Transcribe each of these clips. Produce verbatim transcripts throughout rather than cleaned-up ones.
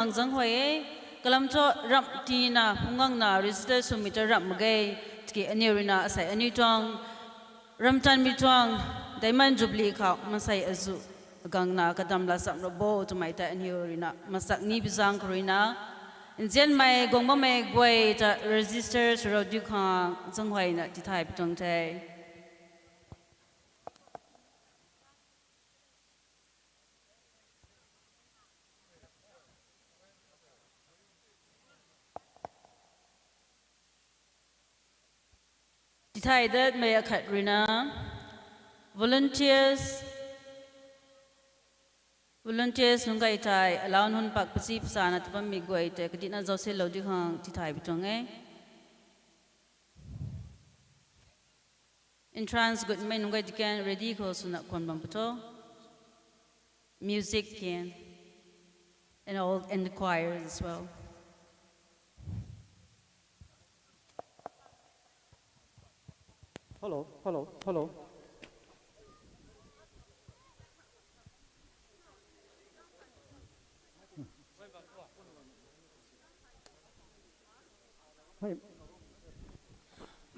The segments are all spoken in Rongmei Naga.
khang zanghuay e. Kalam thu ramh tina phungangna register swmei ta ramh mak ge. Tiki aniw ruina asei aniw tuang ramtanmei tuang Diamond Jubilee khou mansei azu gangna kadam la cham ra bo twmei ta aniw ruina masak ni bizang khou ruina nzianmei guang bammei guay ta register swrou diu khang zanghuayna tithay pi tuang the. Tithay datmei akhat ruina volunteers, volunteers nunc guay tei alau nunc pak pachi pachana ta bammei guay tei kadihna zauselou diu khang tithay pi tuang e. Entrance gutmei nunc guay tikan ready khou swna khwan bam pu tho. Music can and all and the choir as well. Hello, hello, hello.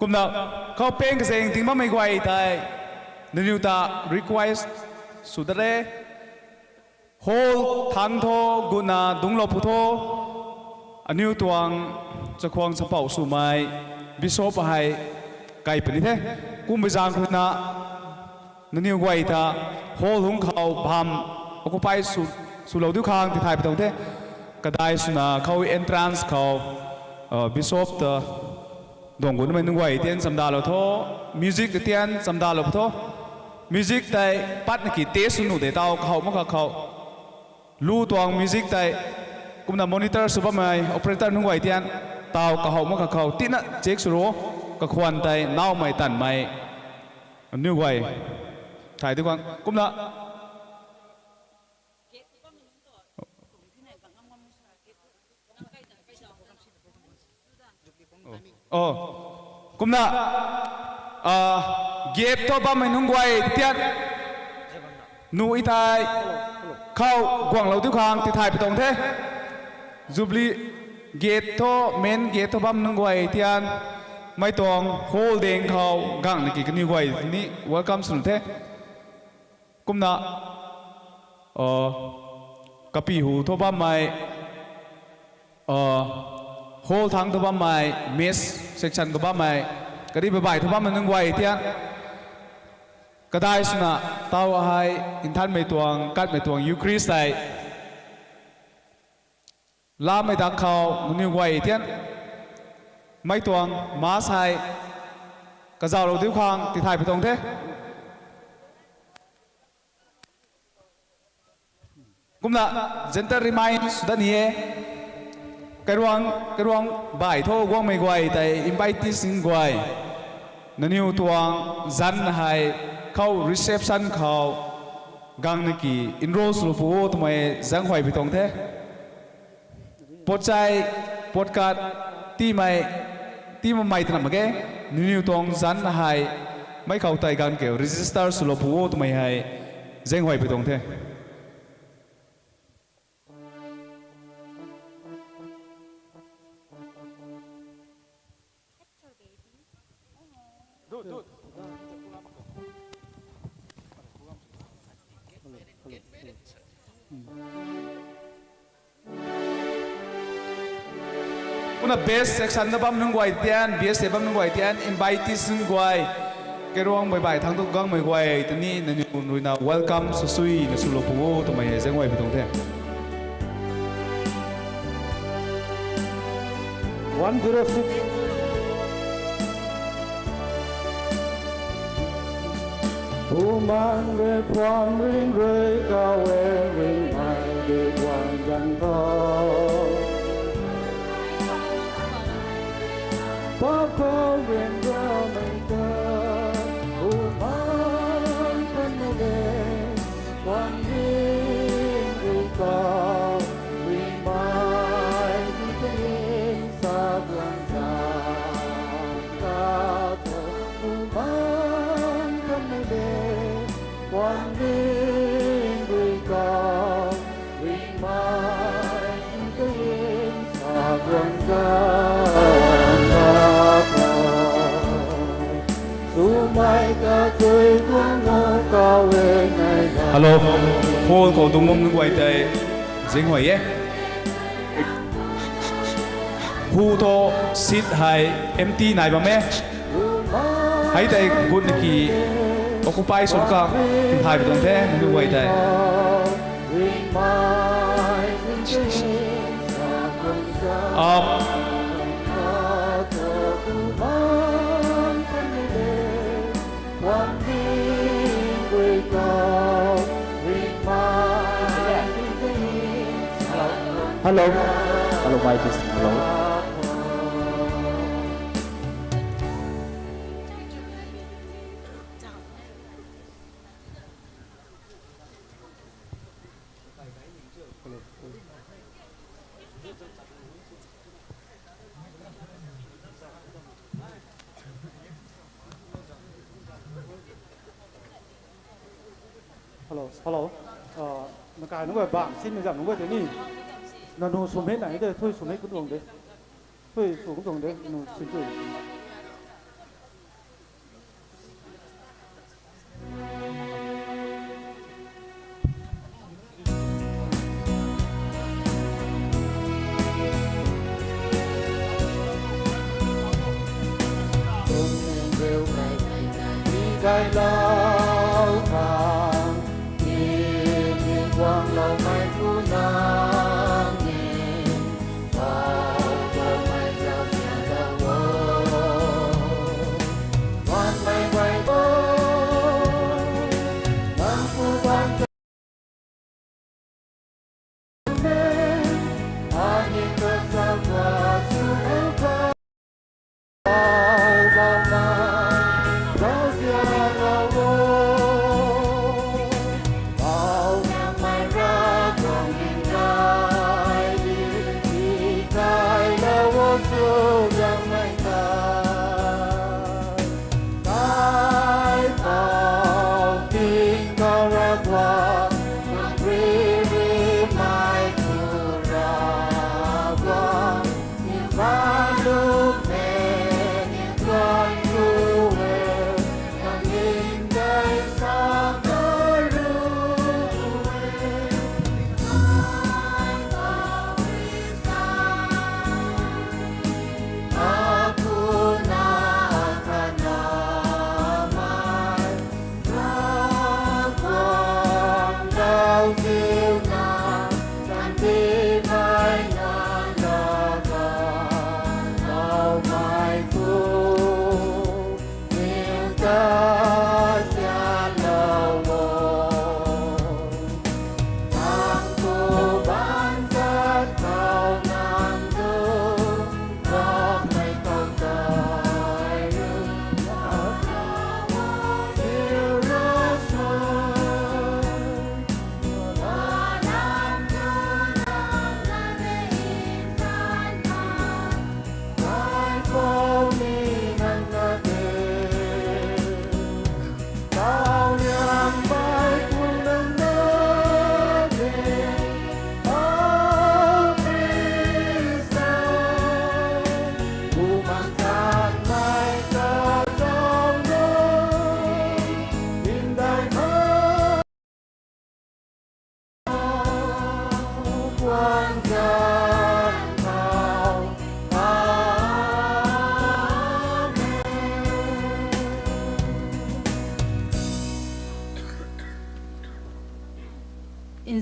Kumna, khou peng kazeng ting bammei guay tei, nangniw ta request sw dat re. Hall thangc tho, gutna dungclou pu tho, aniw tuang chakhwang sapouh swmei, bishop hei, kai puni the, kumbei zaeng khou na, nangniw guay ta, hall hungc khou bam, occupy sw, swlou diu khang tithay pi tuang the, kadai swna khou entrance khou, bishop ta, duang gutmei nunc guay tian chamdalou tho, music tian chamdalou pu tho, music tei patna ki test sw nuh de taw kahow mak kha khou, lu tuang music tei, kumna monitor sw bammei operator nunc guay tian, taw kahow mak kha khou tina check sw ro, kakhwan tei nawmei tanmei, nunc guay, thay diu khang kumna Kumna, gate thu bammei nunc guay tian, nu i thei, khou guanglou diu khang tithay pi tuang the. Jubilee gate thu, main gate thu bam nunc guay tian, mei tuang hall deng khou gangna ki kaniw guay ni welcome sw nu the. Kumna, kapi hu thu bammei, hall thangc thu bammei, mess section khou bammei, karibabai thu bammei nunc guay tian, kadai swna, taw hei, nthanmei tuang, katmei tuang Eucharist tei lamei dak khou nangniw guay tian, mei tuang mass hei, kazauhlou diu khang tithay pi tuang the. Kumna, gentle remind sw dat ni e. Kairuang, kairuang bai thu guangmei guay tei invitees nunc guay, nangniw tuang zanc hei, khou reception khou, gangna ki enroll swlou pu o twmei zaenghuay pi tuang the. Potchai, potkat, tiimei, tii makmei twna mak ge, nangniw tuang zanc hei, mei khou tei gangna ki register swlou pu o twmei hei, zaenghuay pi tuang the. Kumna best section na bam nunc guay tian, best bam nunc guay tian, invitees nunc guay, kairuang bai bai thangc tu guangmei guay tei ni nangniw ruina welcome sw sui na swlou pu o twmei hei zaenghuay pi tuang the. One zero six. Bumaengh rui phuam ring rui kaw e, ringmei di guang gan tho. Pap khou ring ramei ta, bumaengh kan mei le, phuam ring rui kaw, ringmei di guang gan tho. Hello, hall khou dungc bam nunc guay tei zing huay e. Hu thu seat hei empty nai bam e. Hei tei gutna ki occupy sw ka, tithay pi tuang the nunc guay tei. Up. Hello. Hello, mic testing. Hello. Hello, hello. Uh, nakai nunc guay bam sinmei zam nunc guay tei ni. Nanu swmei nai de, thui swmei ku tuang de. Thui sw ku tuang de, nu sin tui.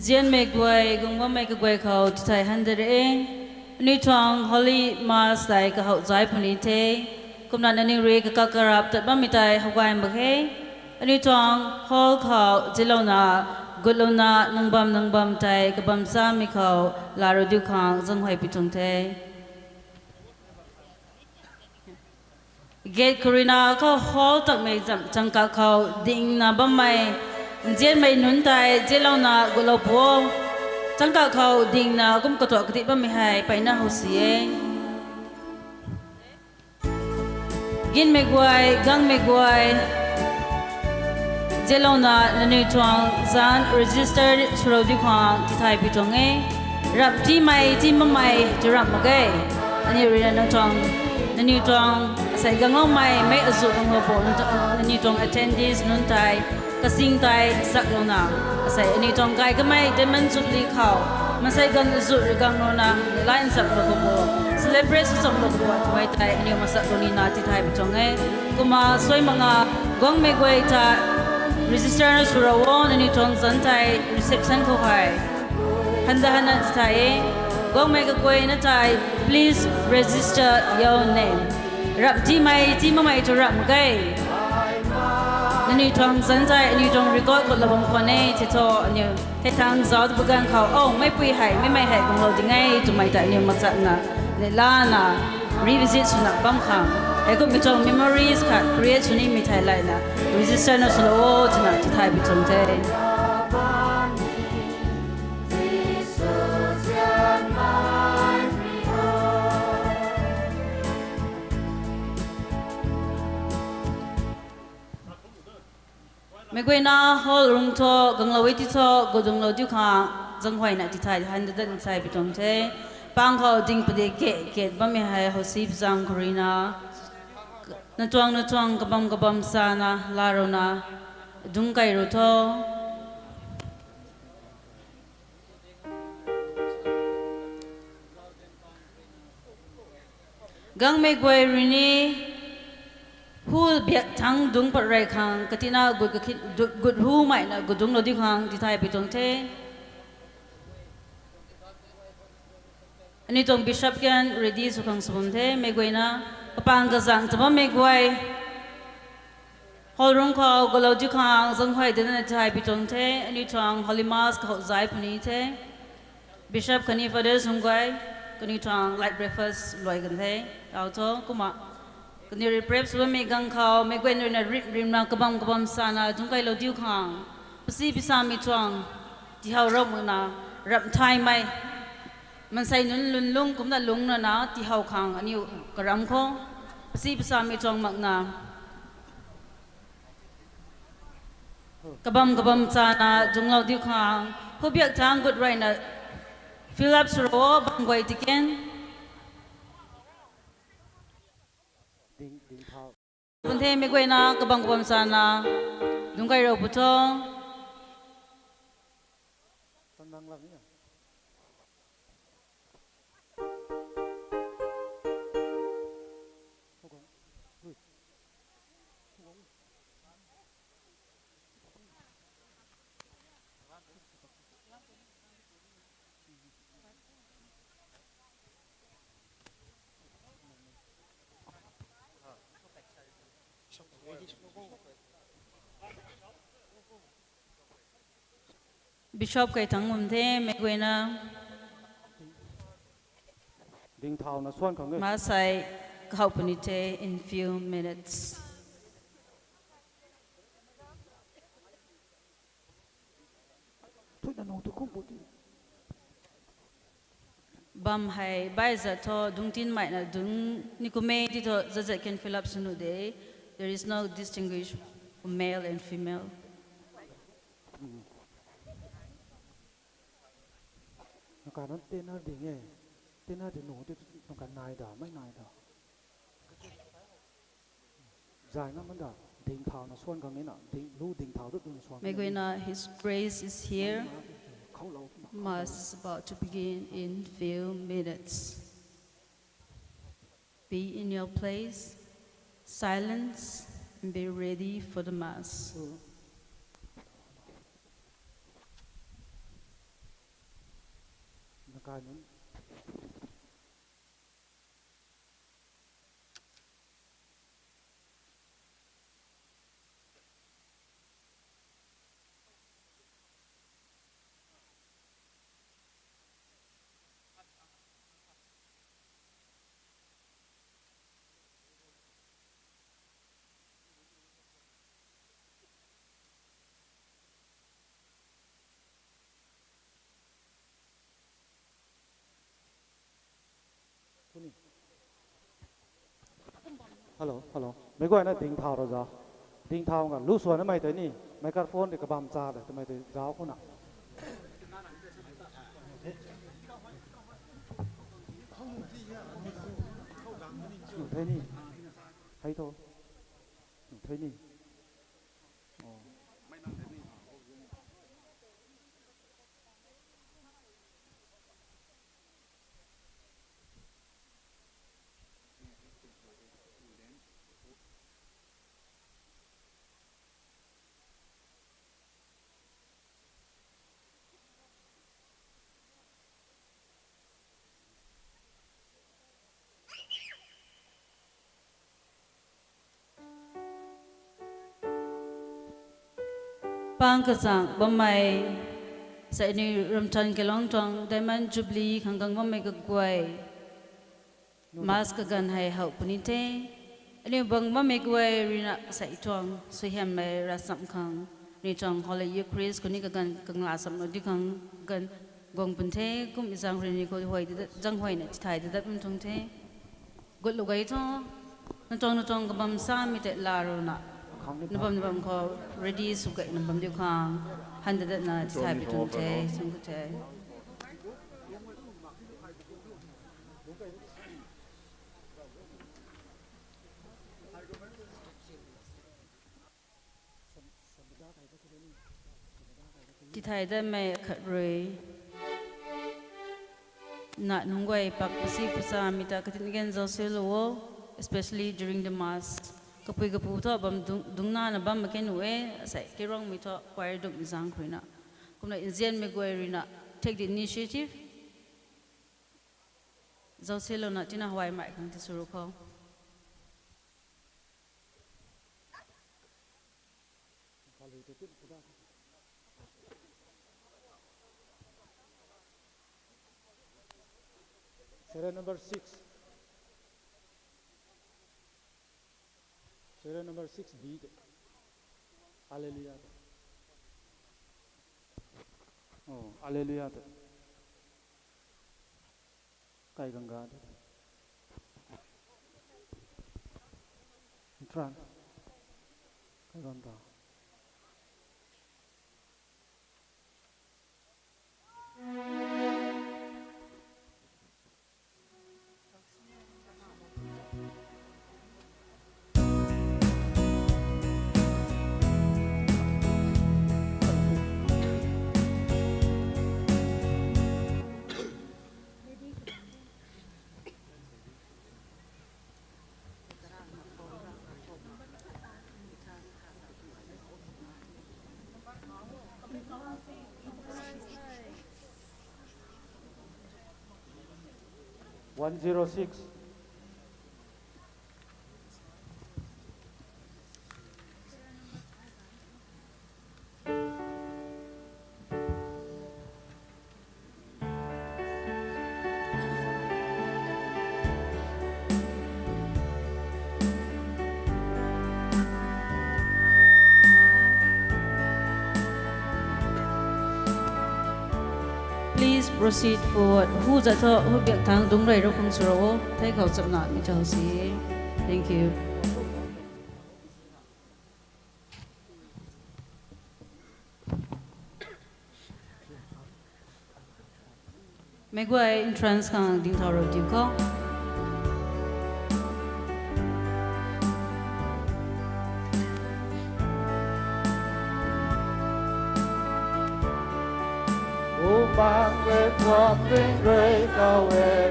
Nzianmei guay, guang bammei kaguay khou tithai han de re. Aniu tuang Holy Mass tei kahouh zai puni the. Kumna nangniw rui kakak karap tat bammei tei how gay mak khe. Aniu tuang hall khou zilouna, gutlouna, nang bam nang bam tei kabam samei khou laa rui diu khang zang huay pi tuang the. Gate khou ruina khou hall takmei zam changkak khou dingna bammei nzianmei nunc tei zilouna gutlou pu o. Changkak khou dingna kum katuak kadih bammei hei mpeyna how si e. Ginmei guay, gangmei guay, zilouna nangniw tuang zanc register swlou diu khang tithai pi tuang e. Ramh tiimei, tii makmei, tu ramh mak ge. Aniu rui na nang tuang, nangniw tuang, asei gangloumei, mei azu ganglou bo, nang tuang, nangniw tuang attendees nunc tei, kasing tei, saklouna. Asei, aniu tuang gay kamei, Diamond Jubilee khou, mansei ganv azu rui ganglouna, line zaplou khou bo, celebrate sw zaplou khou bo, twmei tei, aniu masaklou nina tithay pi tuang e. Kumna, suai mak nga, guangmei guay ta, register na sw ra o, nangniw tuang zanc tei, reception khou hei. Handa hana tithay e, guangmei kaguayna tei, please register your name. Ramh tiimei, tii makmei tu ramh mak ge. Nangniw tuang zanc tei, aniu tuang record khou lou bam khwan e, ti thu, aniu, hei thang zauc ta pa ganv khou, o, meipui hei, meimei hei, ganglou ding e, twmei tei, aniu machakna, neih lana, revisit swna bam khang. Heikumhmei tuang memories khat, create sw nimei thei layna, register na swlou o, twna, tithay pi tuang the. Meic guayna hall rung thu, ganglou e ti thu, gudunglou diu khang, zaenghuayna tithay handa dat nsai pi tuang the. Pang khou ding padik ke, ket bammei hei, housi pazang khou ruina. Natuang, natuang, kabam, kabam sana, la runa, dungc kai ru tho. Gangmei guay rui ni, hu biak thangc dungc pat rey khang, katina gut kakhit, du-, gut hu meina gut dungclou diu khang, tithay pi tuang the. Aniu tuang bishop kan ready sw khang sw bam the, meic guayna, kapang kazang ta bammei guay. Hall rung khou, gulou diu khang, zaenghuay dana tithay pi tuang the, aniu tuang Holy Mass khou zay puni the. Bishop khatni fathers nunc guay, kaniw tuang light breakfast luai kan the, tau tho, kumna. Kaniw rui prep sw bammei ganv khou, meic guay rui na rim, rimna kabam, kabam sana, dungc kailou diu khang. Pasi pisamei tuang, tihow rou makna, ramh thaymei. Maansei nunc lwnlung kumna lungc rana, tihow khang, aniu karam khou. Pasi pisamei tuang makna. Kabam kabam chana, dungclou diu khang, hu biak thangc gut reyna, fill up sw ro, bam guay tiken. Ding, ding thau. Pun the meic guayna, kabam kabam chana, dungc kai ro pu tho. Tan nang lang ni na. Bishop kai thangc bam the, meic guayna. Ding thauna suan khang e. Mass hei kahow puni the in few minutes. Thuina nung tu kum bu ti. Bam hei, bai zat thu, dungc tin meina dungc ni kummei ti thu, zat zat kan fill up sw nuh de. There is no distinguish for male and female. Nang kan nunc tenor ding e. Tenor ding nunc ti nang kan nai da, mei nai da. Zay ngam man da, ding thauna suan khang e na, ding, lu ding thau tu dun suan khang e. Meic guayna, His grace is here. Khou lou, khou lou. Mass is about to begin in few minutes. Be in your place, silence, and be ready for the Mass. Nang kan nunc. Hello, hello. Meic guayna ding thau ra zau. Ding thau nga lu suan namei tei ni microphone tei kabam cha de twmei tei zau khou na. Nuh the ni. Hei tho. Nuh the ni. Oh. Pang kachang bammei, sa ni Ramthan Kelong tuang Diamond Jubilee khang gang bammei kaguay. Mass kaganv hei how puni the. Aniu bang bammei guay ruina sa tuang suaihiammei ravchap khang, ni tuang Holy Eucharist khou ni kaganv kangla cham na di khang kaganv guang pun the. Kum i zaeng rui ni khou huay, zaeng huayna tithay dadat bam tuang the. Gut lou gay thu, na tuang na tuang kabam samei tei laa runa, na bam na bam khou ready sw gayna bam diu khang, han dadatna tithay pi tuang the, sung khou the. Tithay datmei khat rui na nunc guay pak pasi pasa mi ta katin gen zauc silou o, especially during the mass. Kapui kapu thu bam dung, dungcna na bam mak khe nu e, asei keirangmei thu choir dungc zaeng khou ruina. Kumna nzianmei guay ruina take the initiative. Zauc silouna tina huay mei khang ti suru khou. Serial number six. Serial number six B te. Alleluia te. Oh, Alleluia te. Kai ganga te. Entrance. Kai ganga. One zero six. Please proceed forward. Hu zat thu, hu biak thang dungc rey ro khang sw ro o. Thei khou chapna mi chau si. Thank you. Meic guay entrance khang dingthau rou diu khou. Bumaengh rui puam ring rui kau e,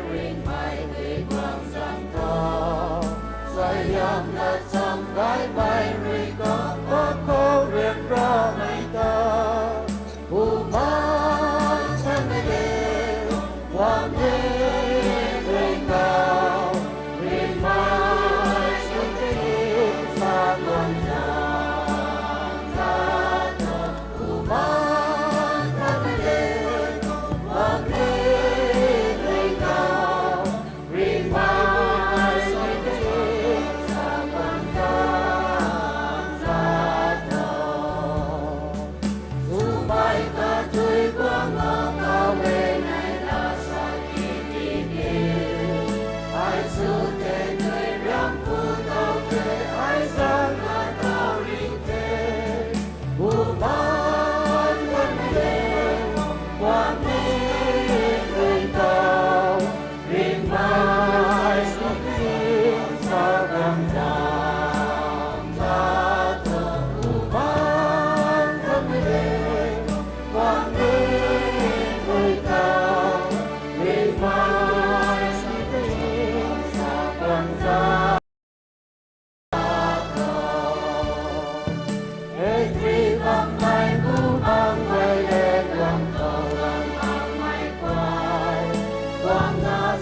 ringmei tei guang zang tho. Suaihiam lat cham gaymei rui kang pa khou rian ramei ta. Bumaengh chanmei le, guang e, ring kau, ringmei tei sa guang zang tho. Bumaengh chanmei le, guang e, ring kau,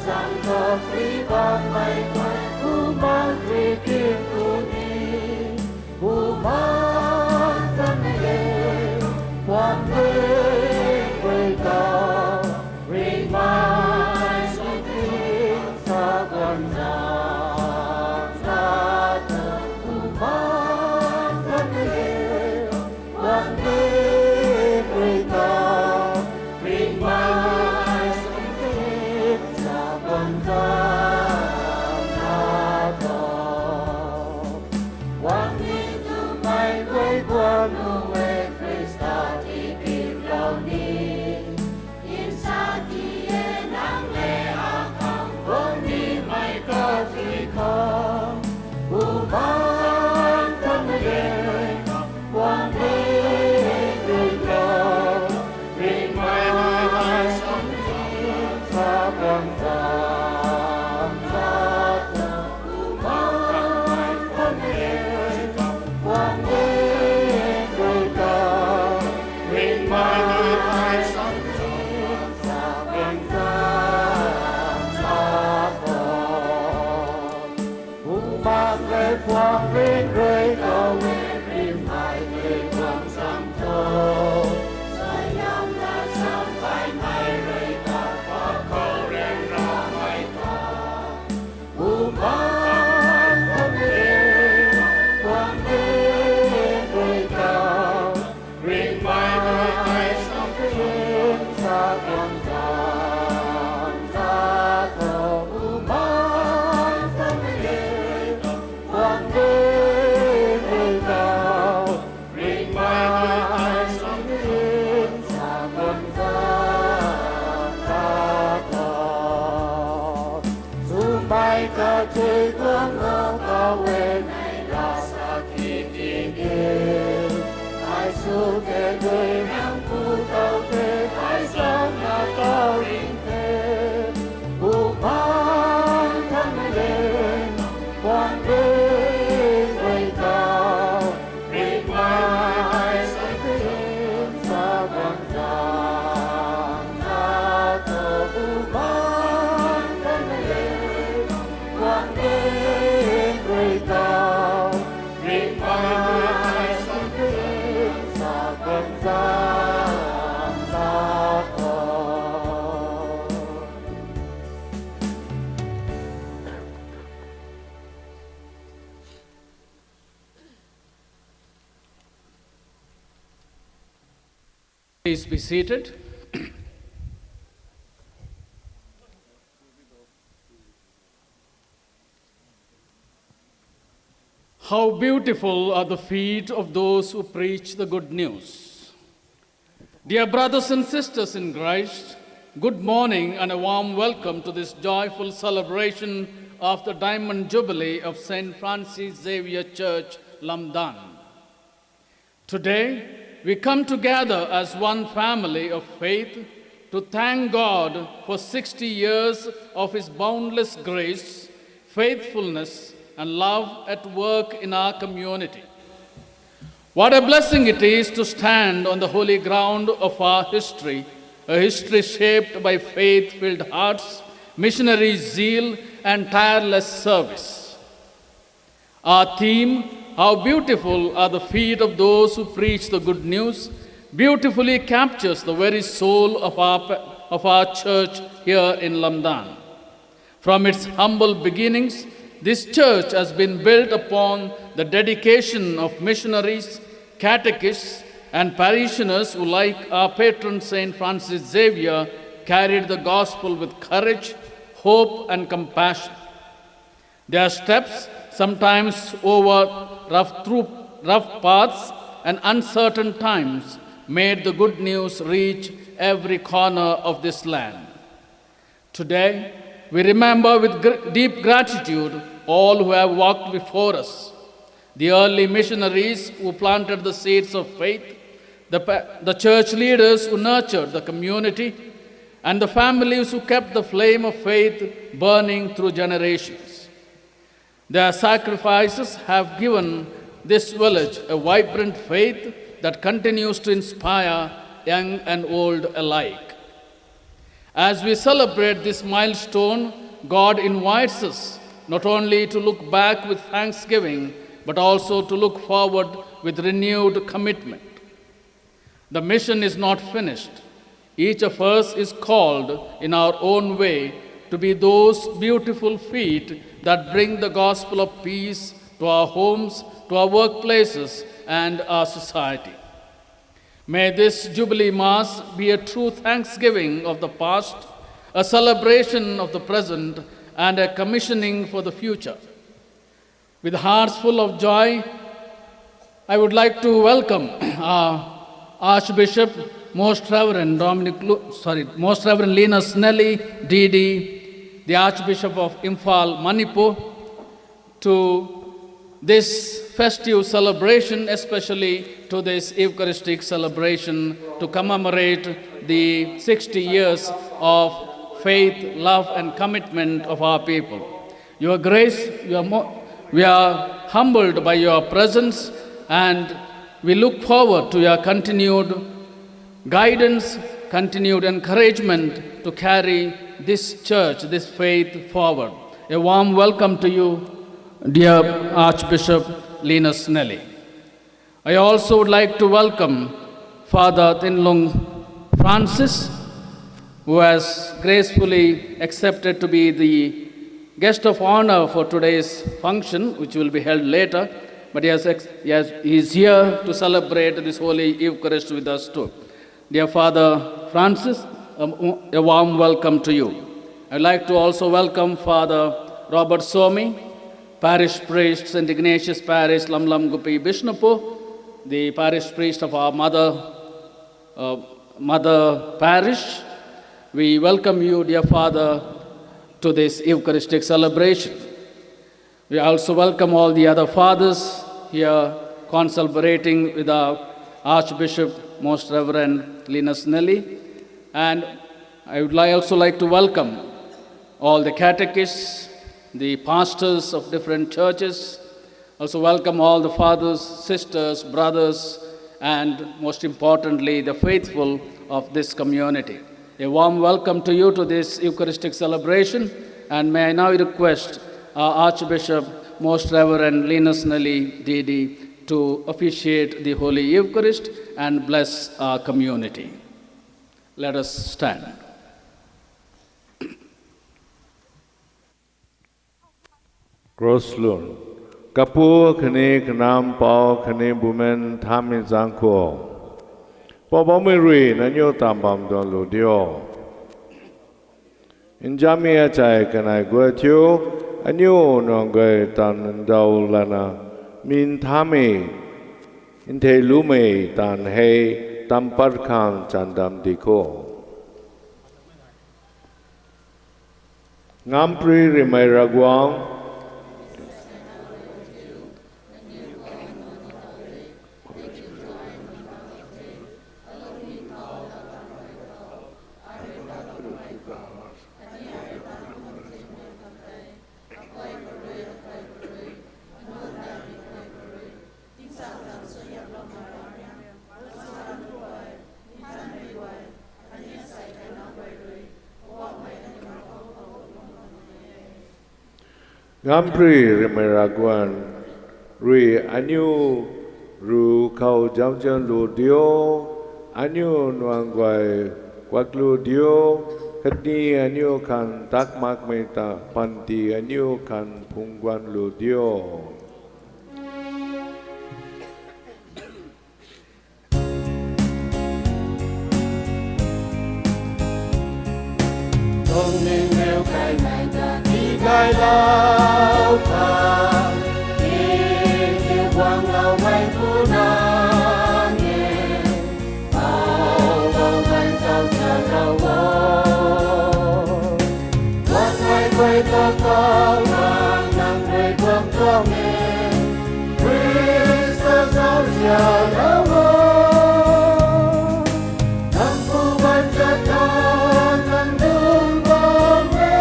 Sangkhat rui bammei guay, Bumaengh rui kim ku ni, Bumaengh zanc le, puang de, rui ta, ringmei sw tin sa guang zang sa ta, Bumaengh zanc le, puang de, rui ta, ringmei sw tin sa guang zang sa ta. Guang ni twmei guay guang nu e, Khrista ti pimlou ni. Nsa ti e nang le akhang guang nimei kathui khang, Bumaengh zanc le, puang de, rui ta, ringmei sw tin sa guang zang sa ta, Bumaengh zanc le, puang de, rui ta, ringmei sw tin sa guang zang sa ta. Bumaengh le puang ringh rui khou e, ringmei le guang zang tho. Suaihiam lat samei rui ta, paap khou ryanramei ta, Bumaengh zanc le, puang de, rui ta, ringmei sw tin sa guang zang sa ta, Bumaengh zanc le, puang de, rui ta, ringmei sw tin sa guang zang sa ta. Swmei kathui guang lou khou e, nai la sa ki ti e. Ai sw ke dui nang pu tau the, ai zang na tau ring the. Bumaengh zanc le, puang de, rui ta, ringmei sw tin sa guang zang sa ta, Bumaengh zanc le, puang de, rui ta, ringmei sw tin sa guang zang sa ta. Please be seated. How beautiful are the feet of those who preach the good news. Dear brothers and sisters in Christ, good morning and a warm welcome to this joyful celebration of the Diamond Jubilee of Saint Francis Xavier Church, Lamdan. Today, we come together as one family of faith to thank God for sixty years of His boundless grace, faithfulness, and love at work in our community. What a blessing it is to stand on the holy ground of our history, a history shaped by faith-filled hearts, missionary zeal, and tireless service. Our theme, "How beautiful are the feet of those who preach the good news," beautifully captures the very soul of our pa-, of our church here in Lamdan. From its humble beginnings, this church has been built upon the dedication of missionaries, catechists, and parishioners who, like our patron Saint Francis Xavier, carried the gospel with courage, hope, and compassion. Their steps, sometimes over rough, through rough paths and uncertain times, made the good news reach every corner of this land. Today, we remember with gr-, deep gratitude all who have walked before us, the early missionaries who planted the seeds of faith, the pa-, the church leaders who nurtured the community, and the families who kept the flame of faith burning through generations. Their sacrifices have given this village a vibrant faith that continues to inspire young and old alike. As we celebrate this milestone, God invites us not only to look back with thanksgiving, but also to look forward with renewed commitment. The mission is not finished. Each of us is called in our own way to be those beautiful feet that bring the gospel of peace to our homes, to our workplaces, and our society. May this Jubilee Mass be a true thanksgiving of the past, a celebration of the present, and a commissioning for the future. With hearts full of joy, I would like to welcome our Archbishop, Most Reverend Dominic, Lu- sorry, Most Reverend Linus Nelly, D D, the Archbishop of Imphal, Manipur, to this festive celebration, especially to this Eucharistic celebration to commemorate the sixty years of faith, love, and commitment of our people. Your Grace, you are mo- we are humbled by your presence, and we look forward to your continued guidance, continued encouragement to carry this church, this faith forward. A warm welcome to you, dear Archbishop Linus Nelly. I also would like to welcome Father Tinlung Francis, who has gracefully accepted to be the guest of honor for today's function, which will be held later. But he has, ex- he has, he is here to celebrate this Holy Eucharist with us too. Dear Father Francis, um, a warm welcome to you. I'd like to also welcome Father Robert Somi, Parish Priest, Saint Ignatius Parish, Lamlam Gupi, Bishnupur, the Parish Priest of our mother, uh, mother parish. We welcome you, dear Father, to this Eucharistic celebration. We also welcome all the other fathers here concelebrating with our Archbishop, Most Reverend Linus Nelly. And I would li- also like to welcome all the catechists, the pastors of different churches. Also welcome all the fathers, sisters, brothers, and most importantly, the faithful of this community. A warm welcome to you to this Eucharistic celebration, and may I now request our Archbishop, Most Reverend Linus Nelly, D D, to officiate the Holy Eucharist and bless our community. Let us stand. Cross lun. Kapu khatni Kanac Mpouh khatni Bumaengh Nthanmei zaeng khou, Poubauhmei rui nangniw taanv bam tuang lu dio. Nzianmei achai kanei guay thiu, aniu nuang guay taanv ndau lana, mi nthanmei, ntheilumei taanv hei tam pat khang chan dam di kho. Ngamparymei Ravguangc, Ngamparymei Ravguangc rui aniu ruc khou zauzian lu dio, aniu nuang guay kuak lu dio, khatni aniu khang tak makmei ta panty aniu khang phungc guang lu dio. Lungning meic kaimei ta tii gaylou khang, tii guangloumei pu nang e, Poubauhmei zauzianlou o. Guangmei guay ta kau nang, nang rui guang tuang e, Khrista zauzianlou o. Nang pu ban zat ta nang dungc bam e,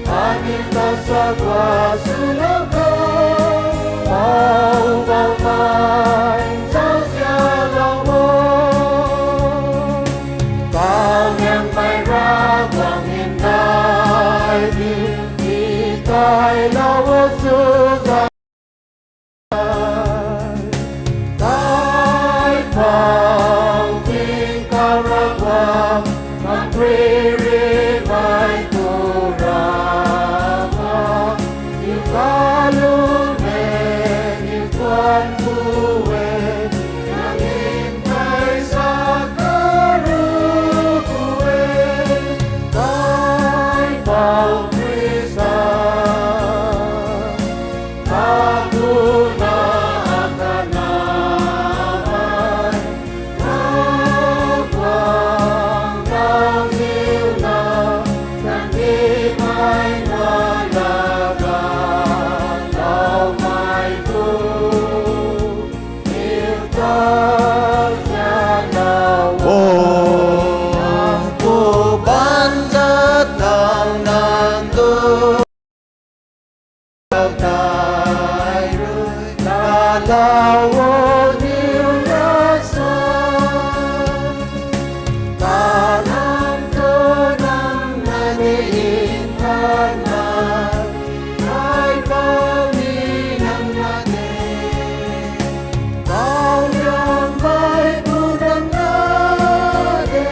khatni ta sa gua swlou khou, Poubauhmei zauzianlou o. Poubauhmei ra Tau o niu rasa, kalam tu nam na ni in kan ma, kai pau ni nam na de, pau yang bai bu nam na de,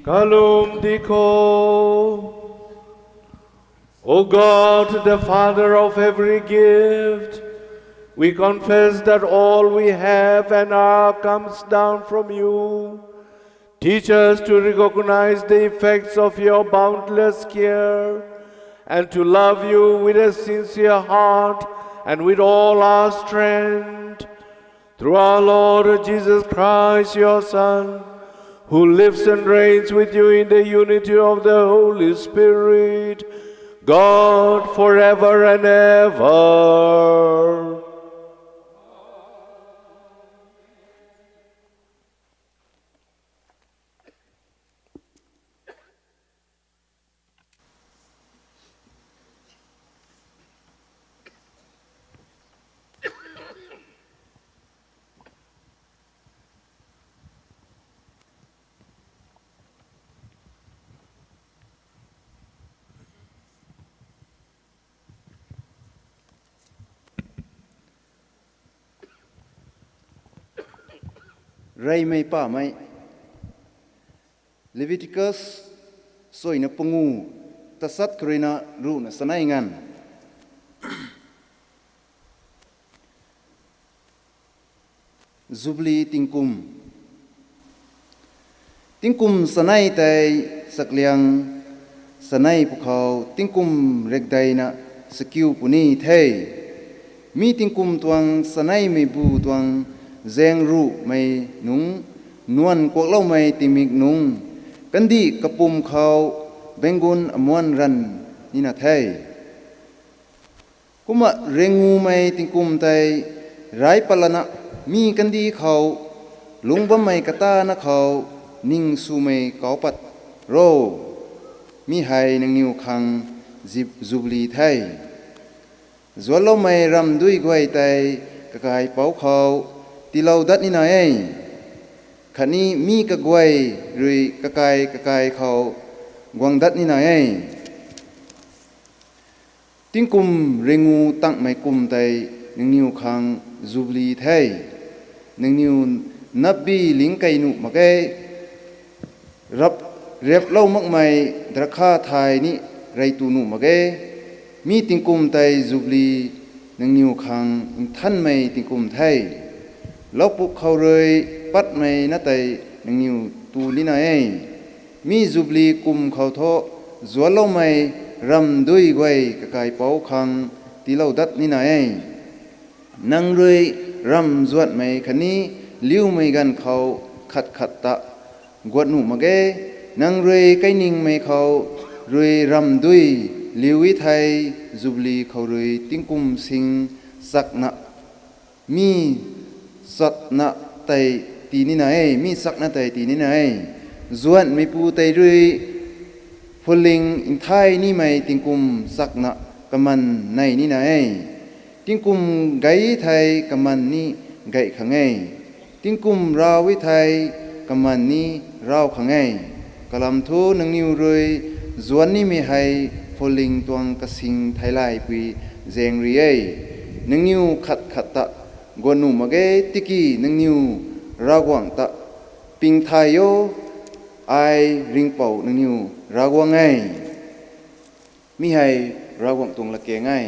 Kalum dikho. O God, the Father of every gift, we confess that all we have and are comes down from you. Teach us to recognize the effects of your boundless care and to love you with a sincere heart and with all our strength. Through our Lord Jesus Christ, your Son, who lives and reigns with you in the unity of the Holy Spirit, God, forever and ever. Reymei pamei. Leviticus suina pangu, tasat kharuina ruhna sanei nganv. Jubilee tingkum. Tingkum sanei tei chakliang sanei pwkhou tingkum rekdeina sakiu puni the. Mi tingkum tuang saneimei bu tuang zaeng ruhmei nungc, nuan kuakloumei tingmik nungc, kandih kapum khou bengun amuan ranv nina the. Kumna rengumei tingkum tei raipatlana mi kandih khou lungc bammei katana khou ning swmei kau pat ro. Mi hei nangniw khang Jubilee the. Zuanloumei ramdui guay tei kakaipouc khou tiilou dat nina e. Khatni mi kaguay rui kakai kakai khou guang dat nina e. Tingkum rengu tangmei kum tei nangniw khang Jubilee the. Nangniw napbi ling kei nuh mak ge, rap, replou makmei drakha thay ni rei tu nuh mak ge. Mi tingkum tei Jubilee nangniw khang nthanmei tingkum the. Loupuk khou rui patmei na tei nangniw tu nina e. Mi Jubilee kum khou thu zuanloumei ramdui guay kakaipouc khang tiilou dat nina e. Nang rui ramv zuanmei khatni liumei ganv khou khat khat ta guat nuh mak ge. Nang rui kainingmei khou rui ramdui liu e thei, Jubilee khou rui tingkum sing chakna mi chatna tei tii nina e, mi chakna tei tii nina e. Zuanmeipu tei rui phuling nthai nimei tingkum chakna kaman nei nina e. Tingkum gay thei kaman ni gay khang e. Tingkum rav e thei kaman ni rav khang e. Kalam thu nangniw rui zuan nimei hei phuling tuang kasing theilaypui zaeng rui e. Nangniw khat khat ta guan nuh mak ge, tiki nangniw Ravguangc ta ping thay o, ai ringhpouc nangniw Ravguangc e. Mi hei Ravguangc tuang latkaeng e.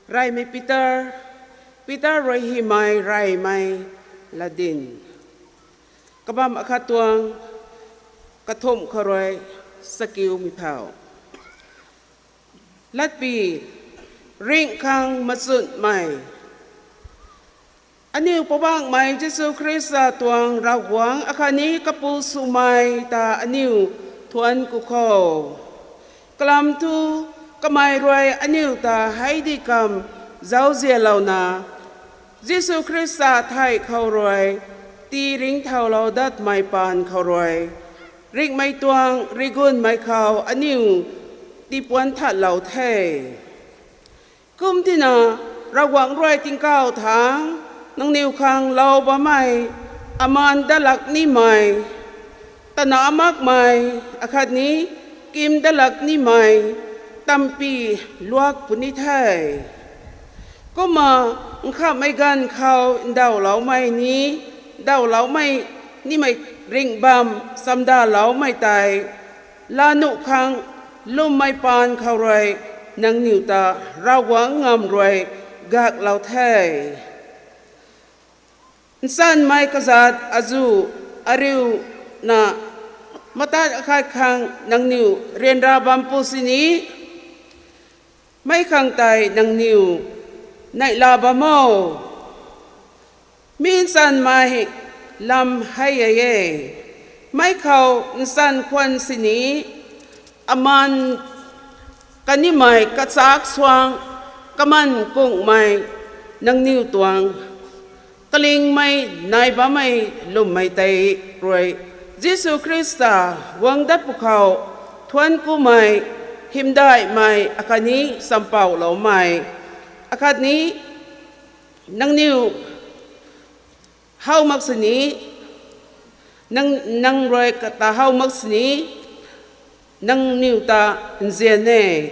Reymei Peter, Peter rui hymei reymei latdyn. Kabam akhat tuang kathumh khou rui sakiumei phou. Latpy, ringh khang machunmei. Aniu Poubauhmei Jisu Khrista tuang Ravguangc akhatni Kapu swmei ta aniu thuanc ku kho. Kalam thu kamei rui aniu ta hei di kam zauzianlouna, Jisu Khrista thei khou rui tii ringcthaulou datmei paan khou rui ringhmei tuang rigunmei khou aniu tiipuan thatlou the. Kum tina, Ravguangc rui tingkauh thangc nangniw khang lou bammei, amaan dalak nimei, tana makmei, akhatni kim dalak nimei tampy luak puni the. Kumna, nkhamhmei ganv khou ndauhloumei ni, ndauhloumei nimei ringh bam chamdaloumei tei laa nuh khang lwmmei paan khou rui nangniw ta Ravguangc ngamv rui gaklou the. Nchanmei kazat azuh ariuna matat akhat khang nangniw ryanra bam pu sini, mei khang tei nangniw neihla bam o. Mi nchanmei lam hei e, mei khou nchan khwan sini, amaan kanimei kachak suang kaman kunghmei nangniw tuang kalingmei nai bammei lwmmei tei rui Jisu Khrista guang dat pwkhou thuanc kumei, hymdaihmei akhatni champauhloumei akhatni nangniw how mak sini, nang, nang rui kata how mak sini, nangniw ta nzian e.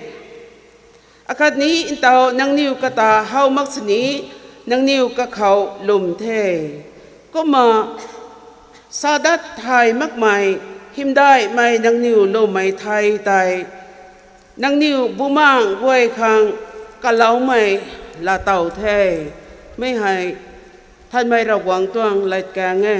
Akhatni ntau nangniw kata how mak sini, nangniw kakhou lwm the. Kumna, sadat thay makmei, hymdaihmei nangniw lwmmei thei tei, nangniw Bumaengh guay khang kaloumei laatow the. Mi hei Nthanmei Ravguangc tuang latkaeng e.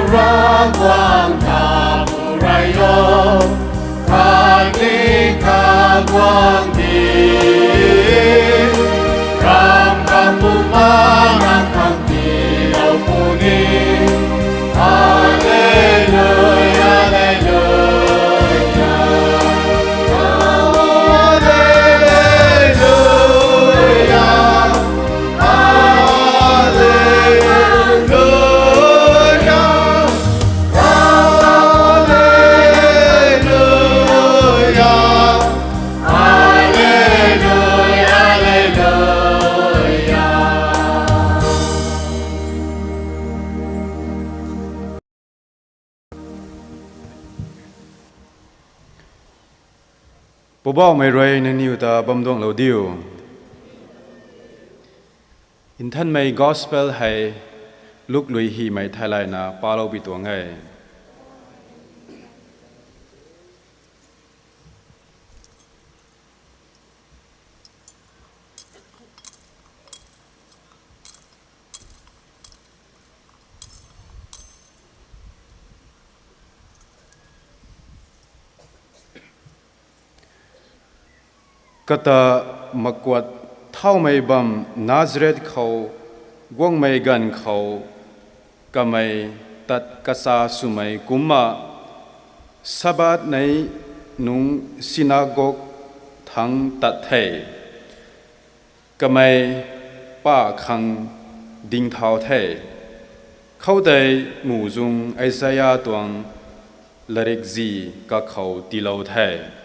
Ravguangc ta pu rai o, khatni kaguang di, ram kapu ma nang khang tiilou puni. Alleluia, alleluia, alleluia. Poubauhmei rui nangniw ta bamduanglou diu. Nthanmei Gospel hei Luk lui hymei theilayna palou pi tuang e. Kata makuat thaumei bam Nazareth khou guangmei ganv khou kamei tat kacha swmei kumcna Sabbath nei nungc sinagog thangc tat the. Kamei pa khang dingthau the. Khoutei muzung Isaia tuang larikzih kakhou tiilou the.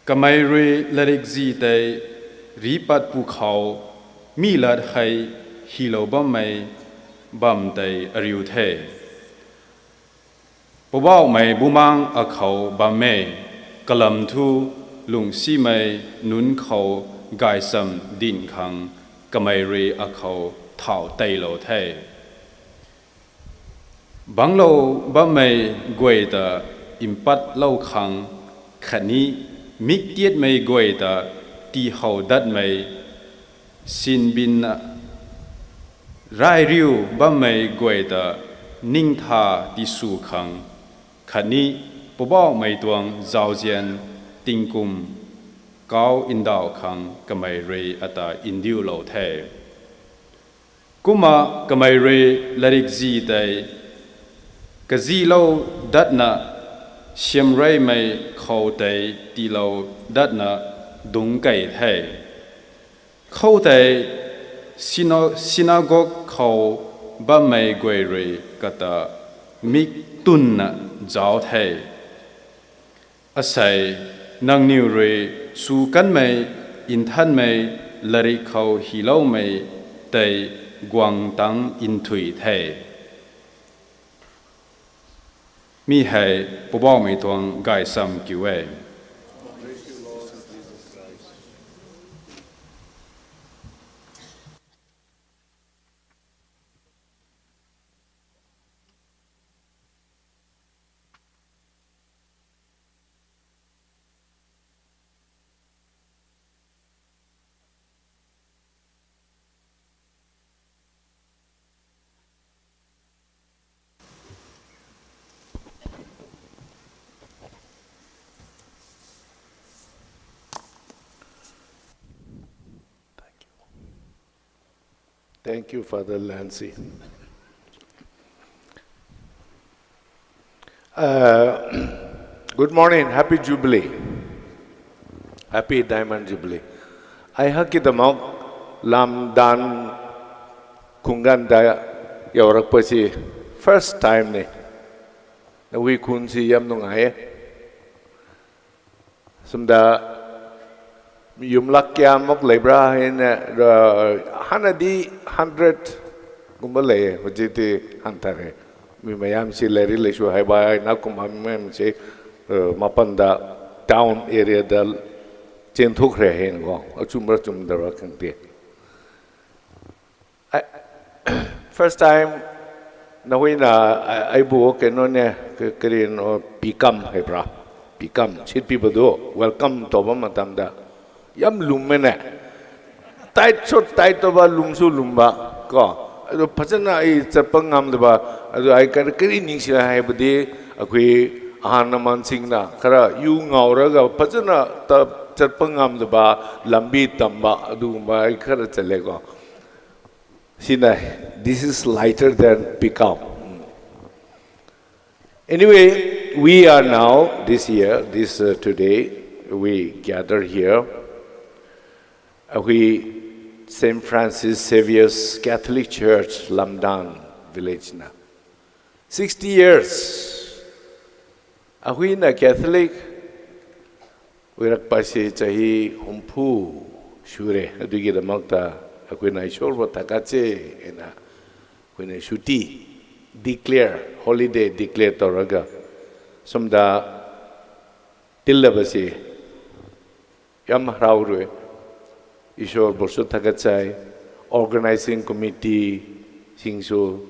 Kamei rui larikzih tei ripat pwkhou mi lat hei hylou bammei bam tei ariu the. Poubauhmei Bumaengh akhou bam e, kalam thu lungcsimei nunc khou gaychamv dinc khang kamei rui akhou thau teilou the. Bangclou bammei guay ta mpatlou khang khatni mik tiatmei guay ta tihow datmei sinbin, rairiu bammei guay ta ningtha tisw khang khatni Poubauhmei tuang zauzian tingkum kau ndauh khang kamei rui ata ndiulou the. Kumna kamei rui latrik zi tei kazilou datna, siamreymei khou tei tiilou datna dungc key the. Khoutei sina- sinagog khou bammei guay rui kata mik tunna zauc the. Asei, nangniw rui su kanmei nthanmei latrik khou hyloumei tei guang tangc nthuih the. Mi hei Poubauhmei tuang gaychamv kiu e. Thank you, Father Lancy. Uh, good morning. Happy Jubilee. Happy Diamond Jubilee. Ai hak ki damok lamdan khunggan da yaurak pa si first time ni. Nawi khun si yam nung ai. Sumda yumlak kia mok leibra hei ne, hana di hundred gumba lei, hujiti han thare. Mi mayam si leri leisu hai bai na kumam mem si, uh, mapanda town area da chin thuk re hen go. Achumra chum dara kang ti. Ai, first time, nahuina, ai, ai bu keno ne, ke-, keren, o, pikam hei pra. Pikam, sit pi badu, welcome to bam matam da. Yam lum me ne. Tight short tight to ba lum su lum ba. Ko, adu phachana ai chatpang ngam da ba, adu ai kar kari ning sila hai badi, akhui ahan na man sing na, kara yu ngau ra ga phachana ta chatpang ngam da ba, lambi tam ba, adu ma ai kara chale ko. Sinai, this is lighter than pikam. Anyway, we are now, this year, this, uh, today, we gather here. Uh, we, Saint Francis Xavier's Catholic Church, Lamdan village na. Sixty years. Ahuina Catholic uirak pasi chahi humphu sure, adugi damak ta, ahuina Ishwar bo thakat se, ena, ahuina chuti declare, holiday declare taraga, sumda tilla basi, yam harau rui, Ishwar bo su thakat sai, organizing committee, singsu,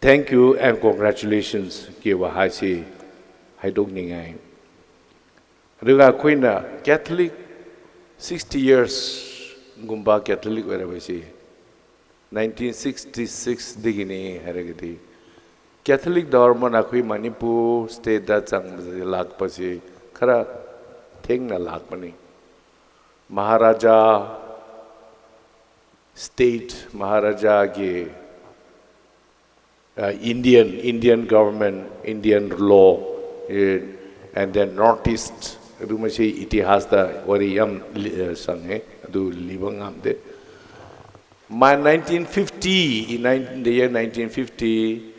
thank you and congratulations kiwa hai si haiduk ning ai. Ruga khuina Catholic sixty years gumba Catholic wera wei si. Nineteen sixty-six digini haira kati. Catholic dharma na khui Manipur state da chang lak pasi khara thing na lak pani. Maharaja state, Maharaja ki, uh, Indian, Indian government, Indian law, eh, and then Northeast, adu ma si itihas ta wari yam li-, eh, sang he, adu libang ngam de. My nineteen fifty, in nine-, the year nineteen fifty,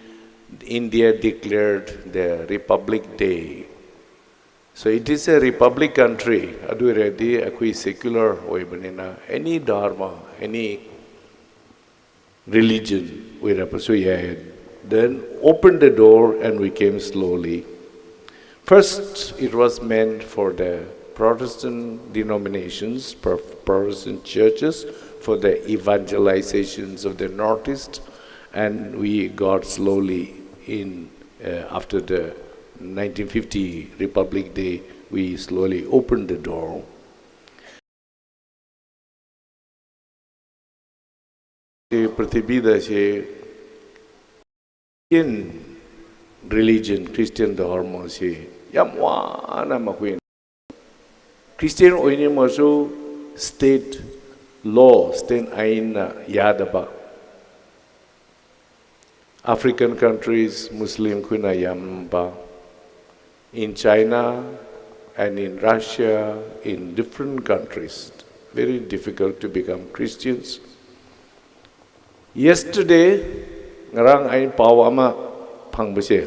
India declared the Republic Day. So it is a republic country. Adu redi akhui secular oi banina, any dharma, any religion, we represent. Then open the door and we came slowly. First, it was meant for the Protestant denominations, Pro-, Protestant churches, for the evangelizations of the Northeast, and we got slowly in, uh, after the nineteen fifty Republic Day, we slowly opened the door. Prithvi da se Christian religion, Christian dharma se yam wana mak khui. Christian oini masu state law, state ain na yadaba. African countries, Muslim khuna yam ba. In China and in Russia, in different countries, very difficult to become Christians. Yesterday, ngarang ai pau ama phang ba se,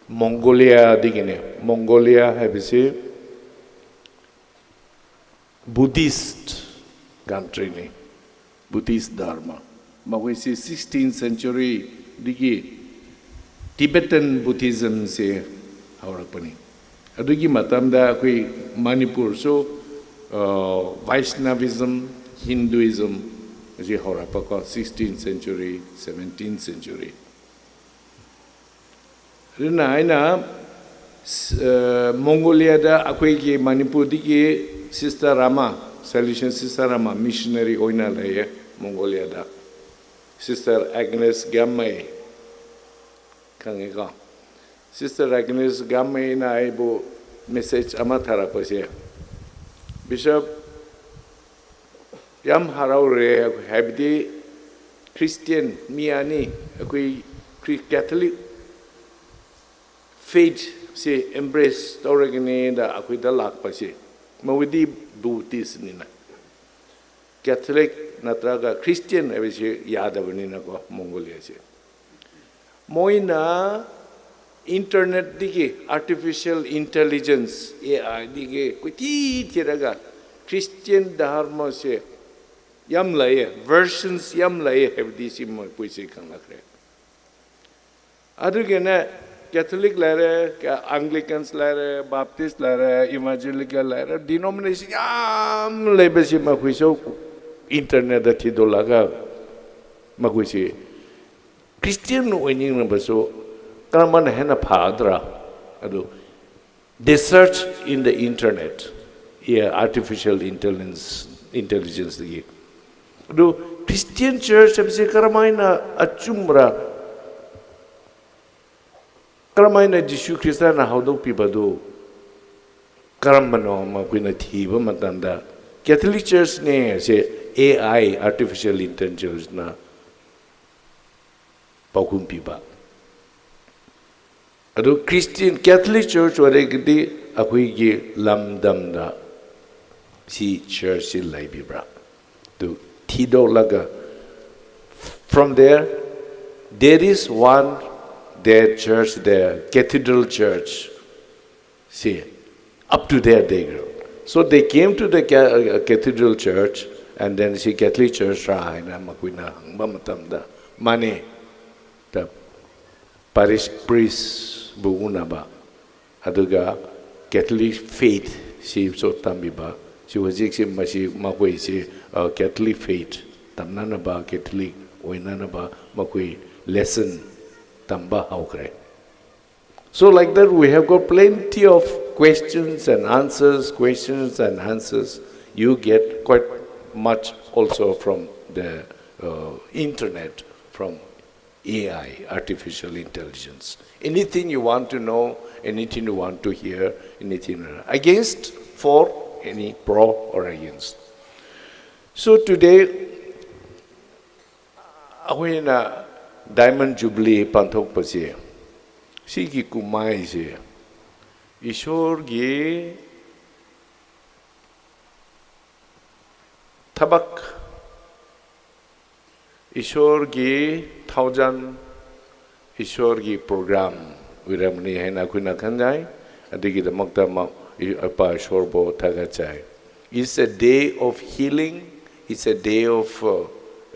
Mongolia diki ne, Mongolia hai ba se, Buddhist country ni, Buddhist dharma. Mak khui si sixteenth century diki Tibetan Buddhism se hau ra puni. Aduki matam da khui Manipur so, uh, Vaishnavism, Hinduism, si hau ra pa ko sixteenth century, seventeenth century. Rina aina, s-, uh, Mongolia da akhui ki Manipur diki Sister Rama, Salesian Sister Rama, missionary oina lei e Mongolia da. Sister Agnes Gammei, khang e ko. Sister Agnes Gammei na ai bu message ama thara pa se. Bishop, yam harau re, haibdi Christian mi ani, akhui Chri-, Catholic faith se embrace tau re kani da akhui da lak pa se. Mawidi Buddhist ni na. Catholic natraga Christian ai se yada bani na ko Mongolia se. Moina internet diki, artificial intelligence, A I diki, kuti tiraga, Christian dharma se, yam lai e, versions yam lai e, haibdi si mo pui si khang lak re. Adugena Catholic lai re, ka Anglicans lai re, Baptist lai re, Evangelical lai re, denomination yam lai ba si mak khui so, internet da thi do laga, mak khui si. Christian nu ning na ba so, karamana hena pha dra. Adu, they search in the internet, yeah, artificial intelligence, intelligence diki. Adu, Christian church ab se karamaina achum ra, karamaina Jisu Khrista na hau dou pi ba du, karamano mak khui na thi ba matam da. Catholic Church ne se A I, artificial intelligence na paukhun pi ba. Adu Christian Catholic Church ware kidi akhui ki lamdam da si church si lai bi bra. Tu thi do laga. From there, there is one, their church there, Cathedral Church. See, up to there they go. So they came to the ca-, uh, Cathedral Church, and then si Catholic Church ra hai na mak khui na hang ba matam da. Mani, ta parish priest bu una ba. Aduga Catholic faith si so tam bi ba. Si wazik si ma si mak khui si, uh, Catholic faith tam na na ba, Catholic oi na na ba, mak khui lesson tam ba hau kre. So like that, we have got plenty of questions and answers, questions and answers. You get quite much also from the, uh, internet, from A I, artificial intelligence. Anything you want to know, anything you want to hear, anything against, for, any pro or against. So today, ahuina Diamond Jubilee panthok pa si, si ki kumai si, Ishwar ki thabak, Ishwar ki thousand, Ishwar ki program, wiram ni hai na khui na khan jai, adigi da mak ta ma, i, apa Ishwar bo thaga chai. It's a day of healing, it's a day of, uh,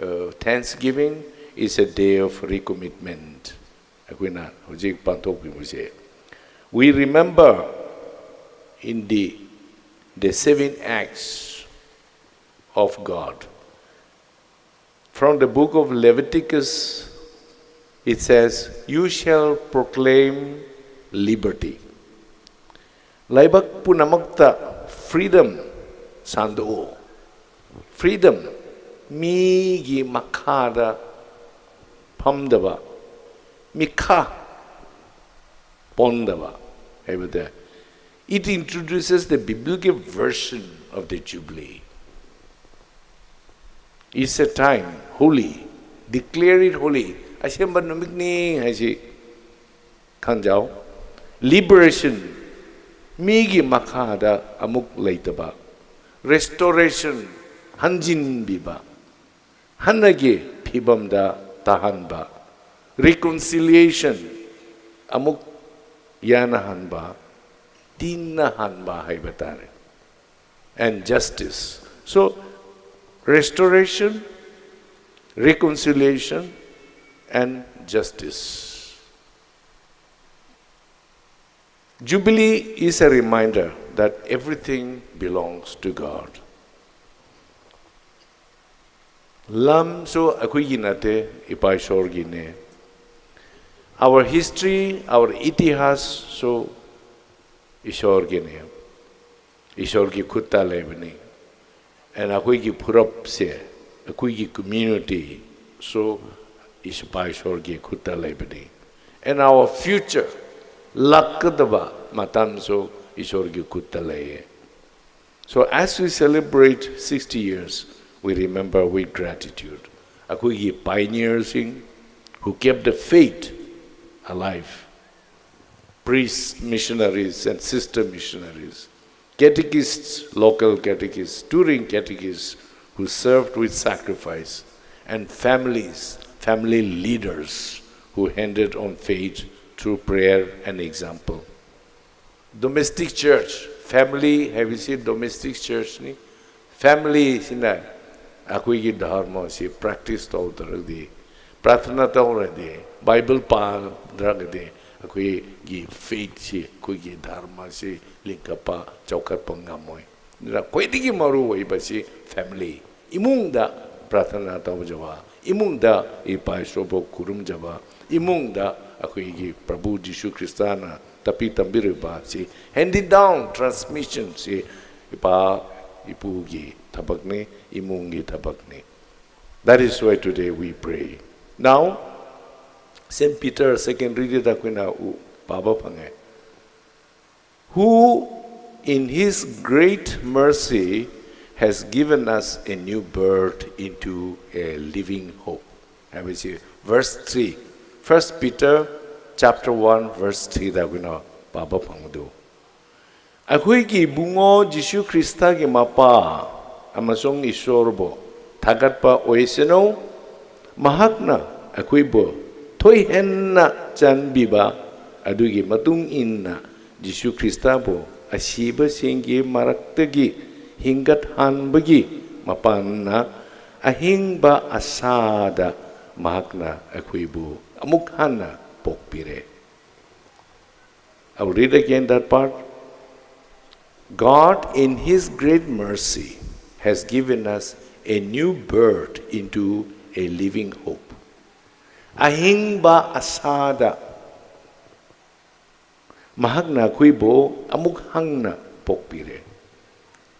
uh, thanksgiving, it's a day of recommitment. Akhui na, hujik panthok pi mu se. We remember in the, the saving acts of God. From the book of Leviticus, it says, "You shall proclaim liberty." Laibak puna makta freedom sandu. Freedom, mi gi makha da pamdaba, mikha pondaba. Hei bade, it introduces the biblical version of the Jubilee. It's a time holy, declare it holy. Asemba numik ni hai si khangjau. Liberation, mi gi makha da amuk leitaba. Restoration, hanjin biba. Hanna gi phibam da tahanba. Reconciliation, amuk yana hanba, tinna hanba hei batare. And justice. So, restoration, reconciliation, and justice. Jubilee is a reminder that everything belongs to God. Lam so akhui gi nate, ipai sor gi ne. Our history, our itihas so isor gi ne. Isor gi khutta lei bani. And akhui gi phurap se, akhui gi community so ipai sor gi khutta lei bani. And our future, lak kadaba matam so isor gi khutta lei. So as we celebrate sixty years, we remember with gratitude akhui gi pioneers in who kept the faith alive. Priests, missionaries, and sister missionaries, catechists, local catechists, touring catechists who served with sacrifice, and families, family leaders who handed on faith through prayer and example. Domestic church, family, hei si domestic church ni, family sina, akhui gi dharma si practice tou tarak di, prathana tou ra di, Bible pa rak di, akhui gi faith si, akhui gi dharma si lingkapa, chaukat pa ngam moi. Ra khui di gi maru wei ba si family. Imung da prathana tou jaba, imung da ipai sobo kurum jaba, imung da akhui gi Prabhu Jisu Khrista na tapi tambi rui ba si, handing down, transmission si, ipa, ipu gi thabak ni, imung gi thabak ni. That is why today we pray. Now, Saint Peter second reading da kuina u paba phang e. Who in his great mercy has given us a new birth into a living hope. Hei si verse three. First Peter chapter one verse three da kuina paba phang du. Akhui ki bungo Jisu Khrista ki mapa amasung Isor bo thagatpa oiseno, mahakna akhui bo thuihenna chanbiba, adugi matung inna Jisu Khrista bo asiba singgi marak tagi hinggat hanbagi mapanna ahingba asada mahakna akhui bo amuk hanna pokpire. I will read again that part. God, in his great mercy, has given us a new birth into a living hope. Ahingba asada mahakna khui bo amuk hangna pokpire.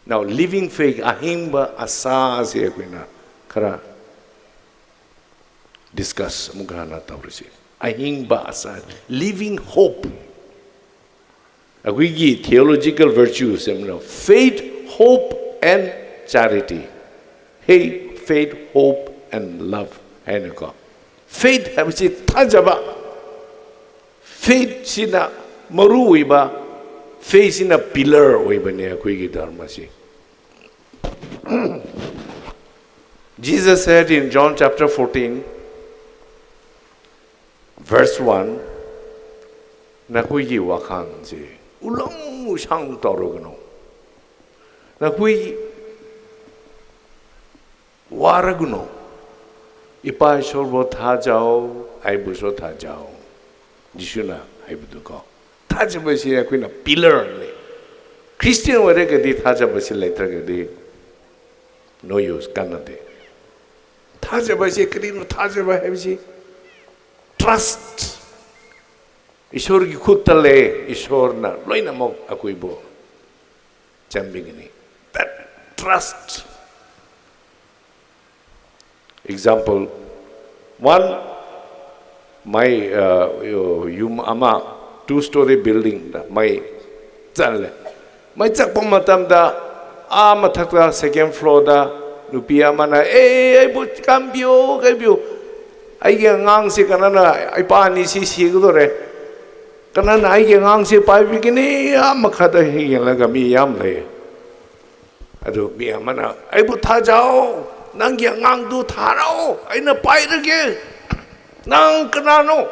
Now, living faith, ahingba asa se kuina kara discuss amuk hana tau rui se. Ahingba asa, living hope. Akhui ki theological virtues, you know, faith, hope, and charity. Hey, faith, hope, and love. Hai na ko. Faith hai si thajaba. Faith sina maru uiba. Faith sina pillar uiba ne akhui ki dharma si. Jesus said in John chapter fourteen, verse one, nakhui ki wakhan si ulong sang taro gano. Nakhui wara gano. Ipai sorbo tha jao, aibu so tha jao. Jisu na aibu du ko. Thazaba si akhuina pillar ni. Christian ware kadi thazaba si letter kadi no use kanna de. Thazaba si kadi no thazaba hai si trust. Isor ki khut ta le, Isor na loina mok akhui bo. Chambing ni. That trust. Example, one, my uh, yum ama two story building da, my chan le. My chak pam matam da, a mathak da second floor da, nupi ama na, eh, ai bu kam biu, kai biu. Ai ge ngang si kana na, ai pa ni si si ko re. Kana na ai ge ngang si pai bi kini, a makhat da hi ge la ga mi yam le. Adu mi ama na, ai bu tha jao, nang ge ngang du tha rao, ai na pai ra ge. Nang kana no,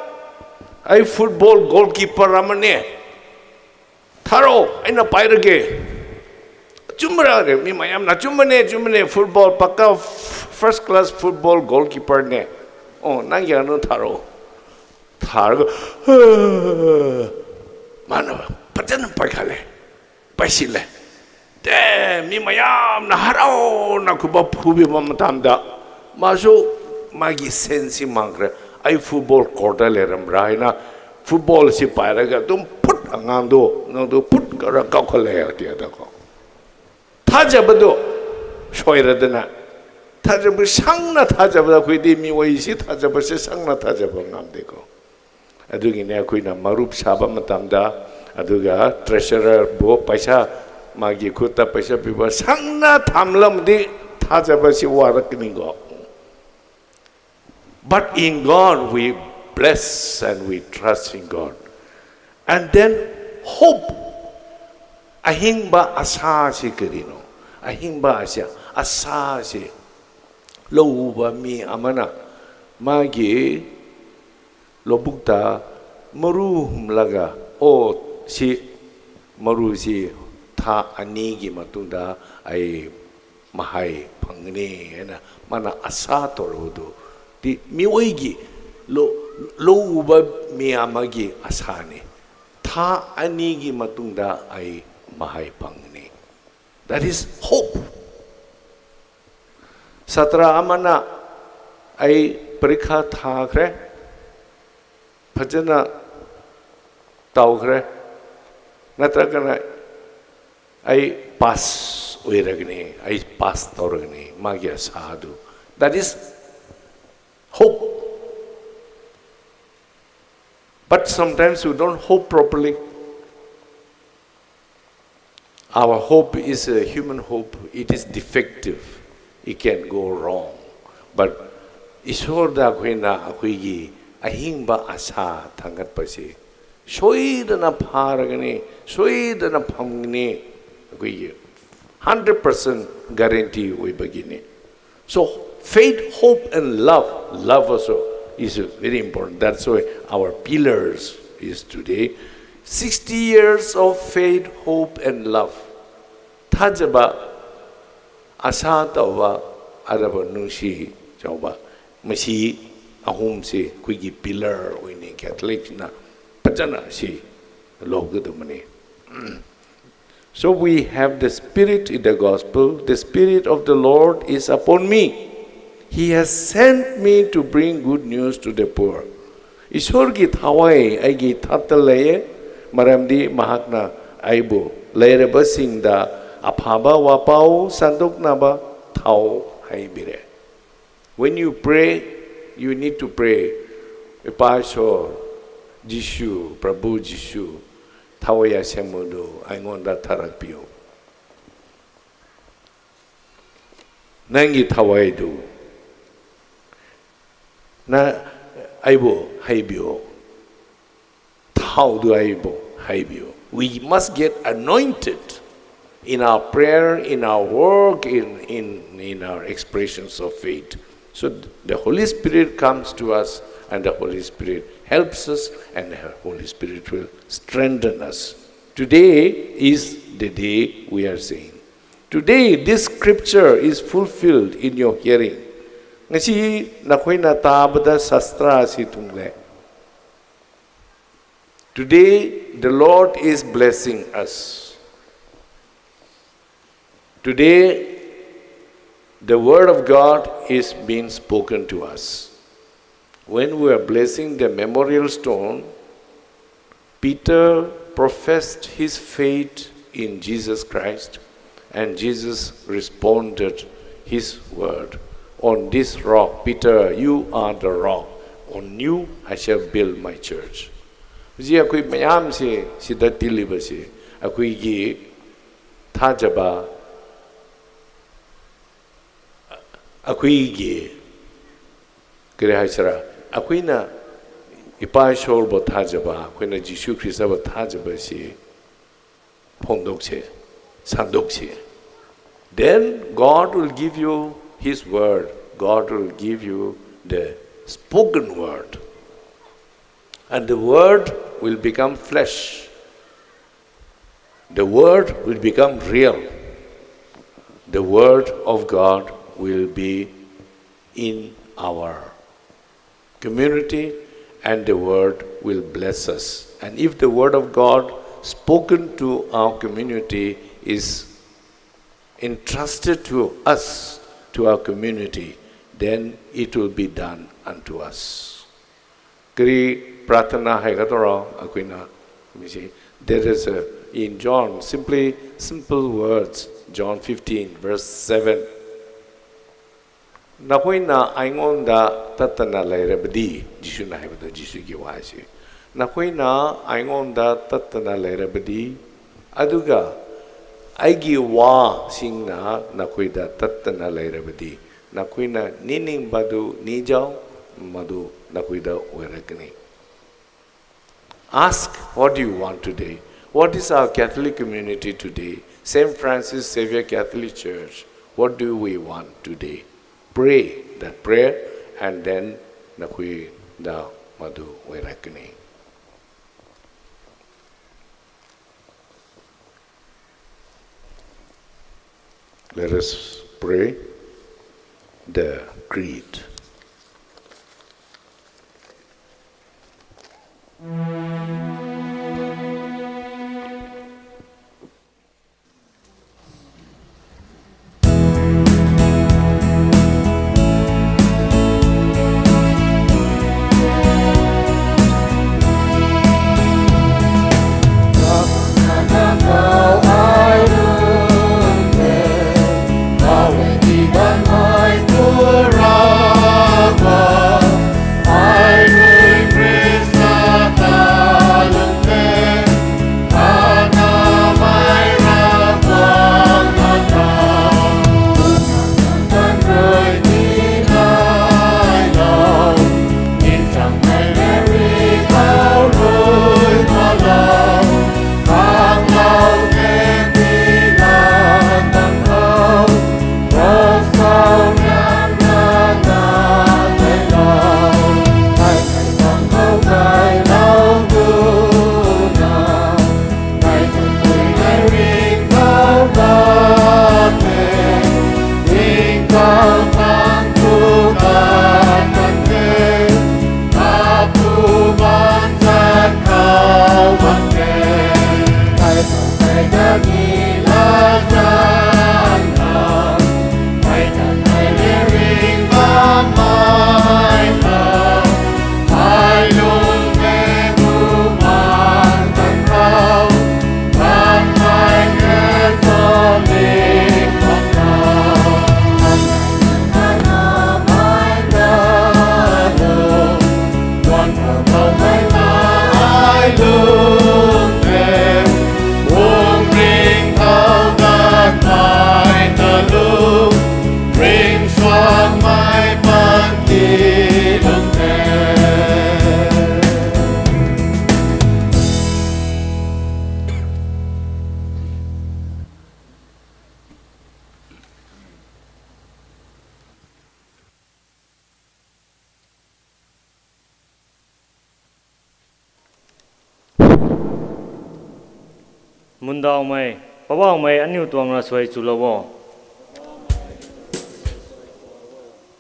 ai football goalkeeper ama ne. Tha rao, ai na pai ra ge. Chumra re, mi mayam na chumra ne, chumra ne, football, pakka first class football goalkeeper ne. Oh, nang ge no tha rao. Tha rao, mana, patan pai kha le. Pai si le. Te, mi mayam na harau na kuba phubi bam tam da. Masu, magi sense mang kre. Ai football court le ram rai na. Football si pai ra ga tum put angang do, nang do put ka ra kau kha le tia da ko. Thazaba do, soi ra dana. Thazaba sang na thazaba da khui di mi wai si thazaba si sang na thazaba ngam de ko. Adugini akhuina marup saba matam da, aduga treasurer bo paisa, magi khut ta paisa piba sang na tham lam di thazaba si wa ra kini go. But in God we bless and we trust in God. And then hope, ahingba asa si kari no, ahingba asa, asa si, louba mi ama na, magi lobuk ta maru hum laga, o si, maru si tha ani ki matung da ai mahai phang ni, na, mana asa tor ho tu. Ti mi oi gi, lo, louba mi ama gi asa ni. Tha ani ki matung da ai mahai phang ni. That is hope. Satra ama na ai parikha tha kre, phajana tau kre, natra kana ai pass ui ra kani, ai pass tau ra kani, ma kya sa du. That is hope. But sometimes we don't hope properly. Our hope is a human hope. It is defective. It can go wrong. But Ishwar da khuina akhui gi ahingba asa thangat pa si. Soi dana phara kani, soi dana pham kani, akhui gi hundred percent guarantee ui bagini. So faith, hope, and love. Love also is very important. That's why our pillars is today sixty years of faith, hope, and love. Thajaba, asa tauba, adaba nungsi chauba. Masi ahum si kuigi pillar uini Catholic na pachana si lou ka dumani. So we have the Spirit in the gospel. The Spirit of the Lord is upon me. He has sent me to bring good news to the poor. Ishwar ki thawai aigi thatta lei e, maramdi mahakna aibu leiraba singda aphaba wapau sanduknaba thau hei bire. When you pray, you need to pray, Ipa Ishwar, Jisu, Prabhu Jisu, thawai asemu du, aingonda tharak piu. Nanggi thawai du. Na aibo hei biu. Thau du aibo hei biu. We must get anointed in our prayer, in our work, in, in, in our expressions of faith. So the Holy Spirit comes to us and the Holy Spirit helps us and the Holy Spirit will strengthen us. Today is the day we are saying. Today, this scripture is fulfilled in your hearing. Ngasi nakhuina tabada sastra si thung le. Today, the Lord is blessing us. Today, the word of God is being spoken to us. When we are blessing the memorial stone, Peter professed his faith in Jesus Christ, and Jesus responded his word. On this rock, Peter, you are the rock. On you I shall build my church. Zi akhui mayam si, sida tiliba si, akhui gi thajaba, akhui gi, kiri hai sara, akhuina ipai sorbo thajaba, akhuina Jisu Khrista bo thajaba si, phongduk si, sanduk si. Then God will give you His word. God will give you the spoken word. And the word will become flesh. The word will become real. The word of God will be in our community, and the word will bless us. And if the word of God spoken to our community is entrusted to us, to our community, then it will be done unto us. Kari prarthana hei kha toro akhuina, mi si, there is a, in John, simply, simple words, John fifteen, verse seven. Nakhuina aingonda tatna leirabadi, Jisu na hei bada Jisu ki wa si. Nakhuina aingonda tatna leirabadi, aduga aigi wa singna nakhuida tatna leirabadi, nakhuina nining badu nijau, madu nakhuida uirakni. Ask, what do you want today? What is our Catholic community today? Saint Francis Xavier Catholic Church, what do we want today? Pray that prayer, and then nakhui da madu uirakni. Let us pray the creed. Mundaumei, Poubauhmei aniu tuang ravsuai chulou o.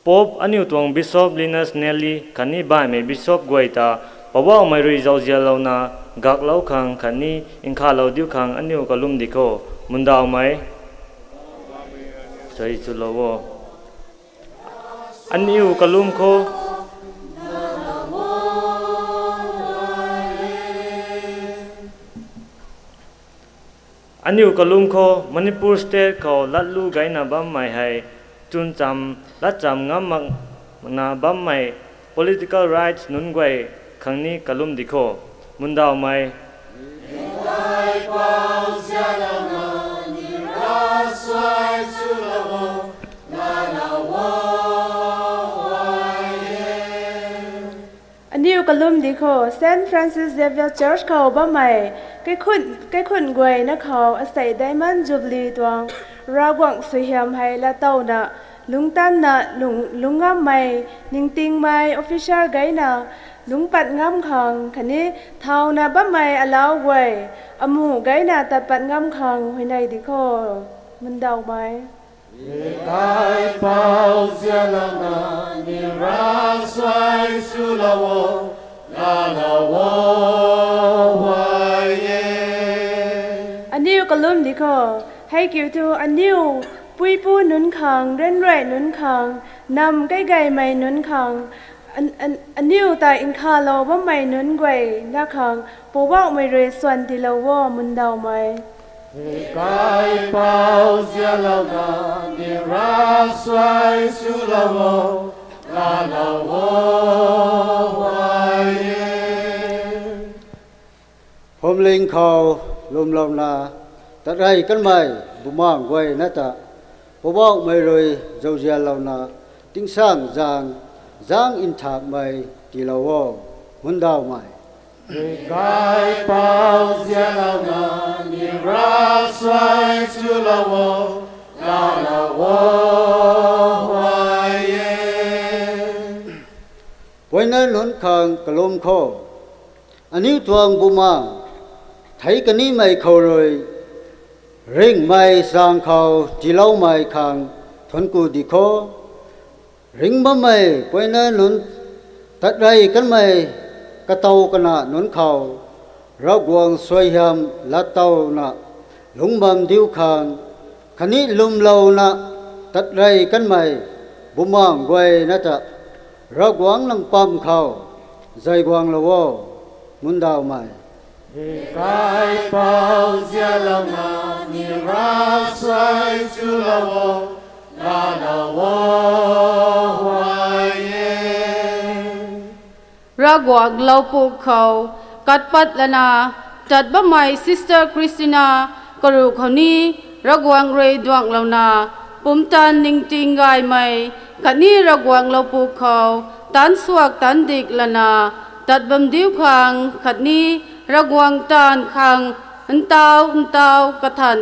Pope aniu tuang Bishop Linus Nelly khatni baihmei Bishop guay ta Poubauhmei rui zauzianlouna gaklou khang khatni nkhavlou diu khang aniu kalum di kho. Mundawmei, sai chulou o. Aniu kalum kho. Aniu kalum kho, Manipur State khou latlu gayna bammei hei, chwn cham, lat cham ngam makna bammei political rights nunc guay khang ni kalum di kho. Mundawmei. Aniu kalum di kho, Saint Francis Xavier Church khou bammei, kaikhun, kaikhun guayna khou asei Diamond Jubilee tuang Ravguangc suaihiam hei latowna, lungtanna, lung, lungc ngammei, ningtingmei, officer gayna, lungc pat ngam khang, khatni thauna bammei alau guay, amu gayna tat pat ngam khang huayney di kho. Mundawmei. Kaipouc zialouna, ni ravsuai swlou o, lalou o, huay e. Aniu kalum di kho, hei kiu thu aniu, puipu nunc khang, ryanrui nunc khang, nam kaigaymei nunc khang, an, an, aniu ta nkhavlou bammei nunc guayna khang, Poubauhmei rui swan tiilou o. Mundawmei. Kaipouc zialouna, ni ravsuai swlou o, lalou o, huay e. Phuamling khou lwmlouna, tatrey kanmei bumaengh guayna ta, Poubauhmei rui zauzianlouna, tingsaengzaeng, zaeng nthakmei tiilou o. Mundawmei. Kaipouc zialouna, ni ravsuai swlou o, lalou o, huay e. Puaina nunc khang kalum kho. Aniu tuang bumaengh, theic kanimei khou rui, ringhmei zaeng khou tiiloumei khang thuanc ku di kho. Ringc bammei puaina nunc, tatrey kanmei katow kana nunc khou, Ravguangc suaihiam latowna, lungc bam diu khang, khatni lwmlouna, tatrey kanmei bumaengh guayna ta, Ravguangc nang pam khou, zay guanglou o. Mundawmei. Kaipouc zialouna, ni ravsuai swlou o, lalou o, huay e. Ravguangc loupuk khou, kat pat lana, tat bammei Sister Christina, karuh khou ni, Ravguangc rui duanglouna, pumtan ningting gaymei, khatni Ravguangc loupuk khou, taanc suak taanc dik lana, tat bam diu khang, khatni Ravguangc taanv khang, ntau, ntau, kathan,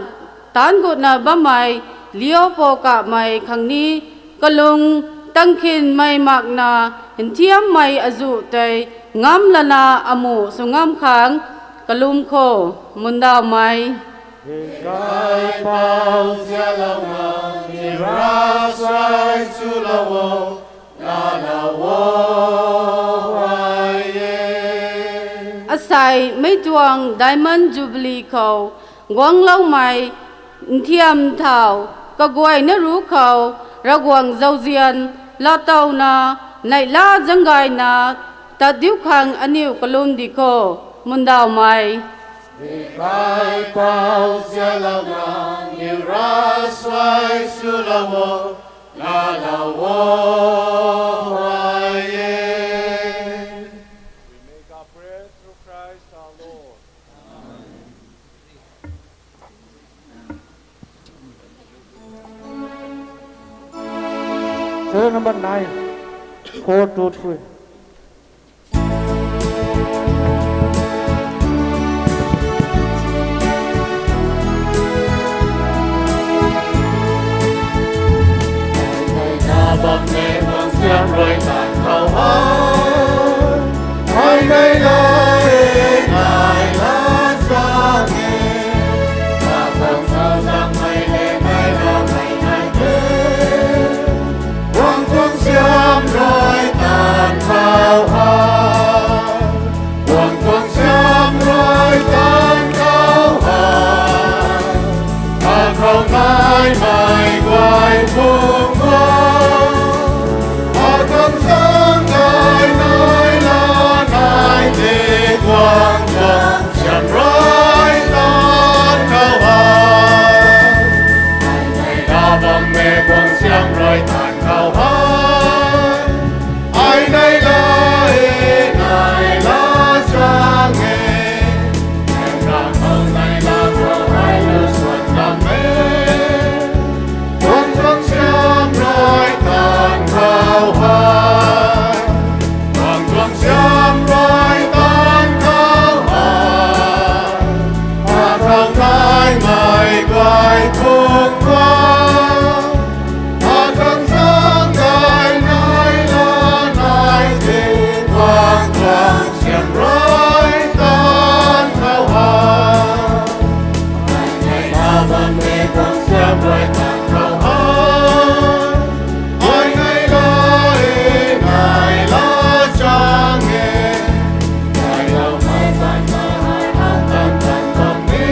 taanc gutna bammei, liu pou kamei khang ni, kalung tangkhinmei makna, nthiammei azuh tei, ngam lana amu sw ngam khang, kalum kho. Mundawmei. Kaipouc zialouna, ni ravsuai swlou o, lalou o, huay e. Asei mei tuang Diamond Jubilee khou, guangloumei, nthiam thau, kaguayna ruc khou, Ravguangc zauzian, latowna, neihla zaeng gayna, tat diu khang aniu kalum di kho. Mundawmei. Kaipouc zialouna, ni ravsuai swlou o, lalou o, huay e. We make our prayer through Christ our Lord. Serial number nine, four two three. Tan khou hei, ai nei la e, nei la chang e, na khou nei la khou ai lu suan lam e. Tuang tuang siam rui tan khou hei, tuang tuang siam rui tan khou hei, a khou nei mei guay phung guay. Akhang zang gay nai la nai te, tuang tuang siam rui tan khou hei. Ai nei la bam e, tuang siam rui tan khou hei. Ai nei la e, nei la chang e. Nei la mei tan khou hei, tan tan tan ni.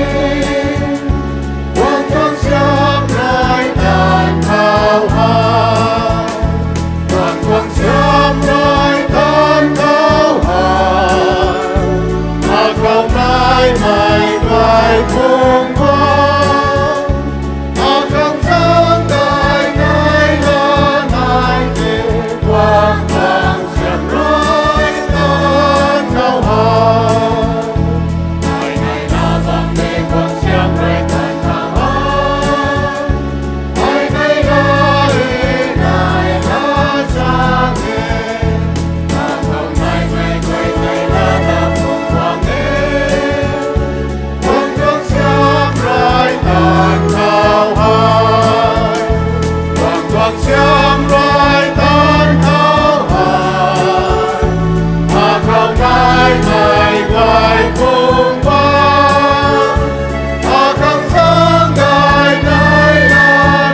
Tuang tuang siam rui tan khou hei, tuang tuang siam rui tan khou hei, akhou nei mei guay phung guay, akhang zang gay nei la nai te, tuang tuang siam rui tan khou hei. Ai nei la bam e, tuang siam rui tan khou hei. Ai nei la e, nei la chang e. Akhou nei mei guay nei la na phung guang e. Tuang tuang siam rui tan khou hei, tuang tuang siam rui tan khou hei, akhou nei mei guay phung guay, akhang zang gay nei la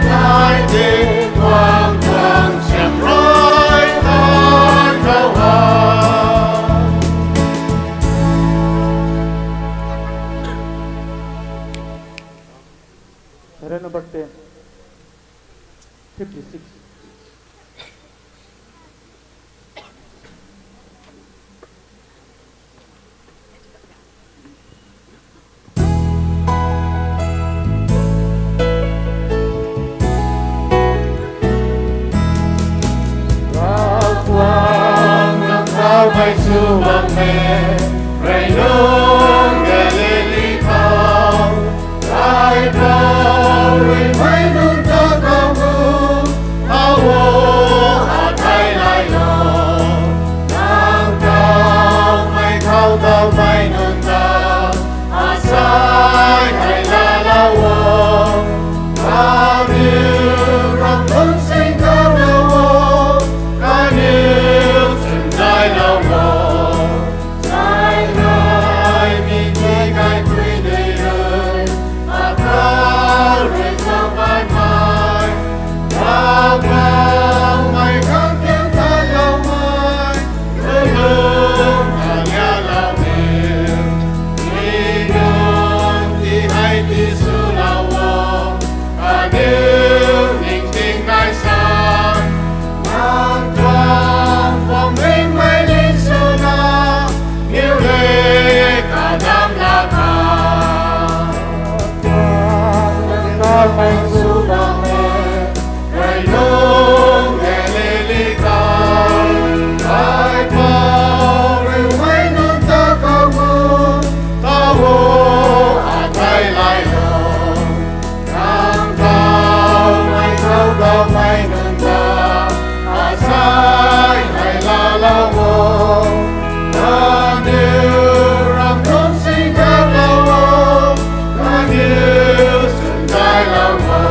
nai te, tuang tuang siam rui tan khou hei. Serial number ten, fifty-six. Ravguangc, nang khou mei sw bam e, rey lung Galili khou. Kaipouc rui mei nunc ta khou gu, how o, athei lay lo. Nang khou mei khou daw mei nunc ta, asei hei laalou o. Kaniw ram lungc sing kalou o, kaniw chwn dailou o. Sai nai mi ti kai pui dui rui, akhou rui sa bai mei, Ravguangc mei khang tian taloumei, kalum kalialoumei, mi nunc ti hei ti swlou o, kaniw ningting nai sa. Nang tuang phwamling mei ling swna, niw le kadam lak kha. Nang khou mei sw bam e, rey lung Galili khou. Kaipouc rui mei nunc ta khou gu, how o, athei lay lo. Nang khou mei khou daw mei nunc ta, asei hei laalou o. Kaniw ram lungc sing kalou o, kaniw chwn dailou o.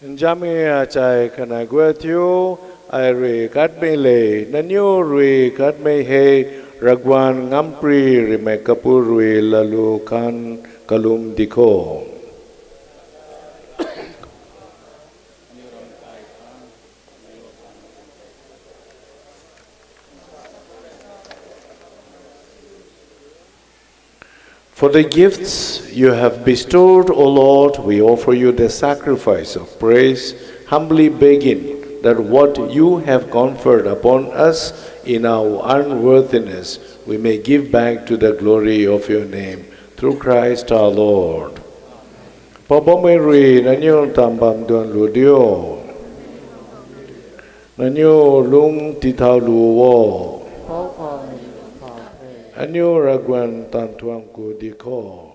Nzianmei achai khatni guay thiu, ai rui katmei le, nangniw rui katmei hei, Ravguangc Ngampri Rimei Kapu rui laalou khang kalum di kho. For the gifts you have bestowed, O Lord, we offer you the sacrifice of praise, humbly begging that what you have conferred upon us in our unworthiness, we may give back to the glory of your name, through Christ our Lord. Poubauhmei rui nangniw taanv bam duan lu dio. Nangniw lung tithaw lu o. Aniu Ravguangc taanv thuan ku di kho.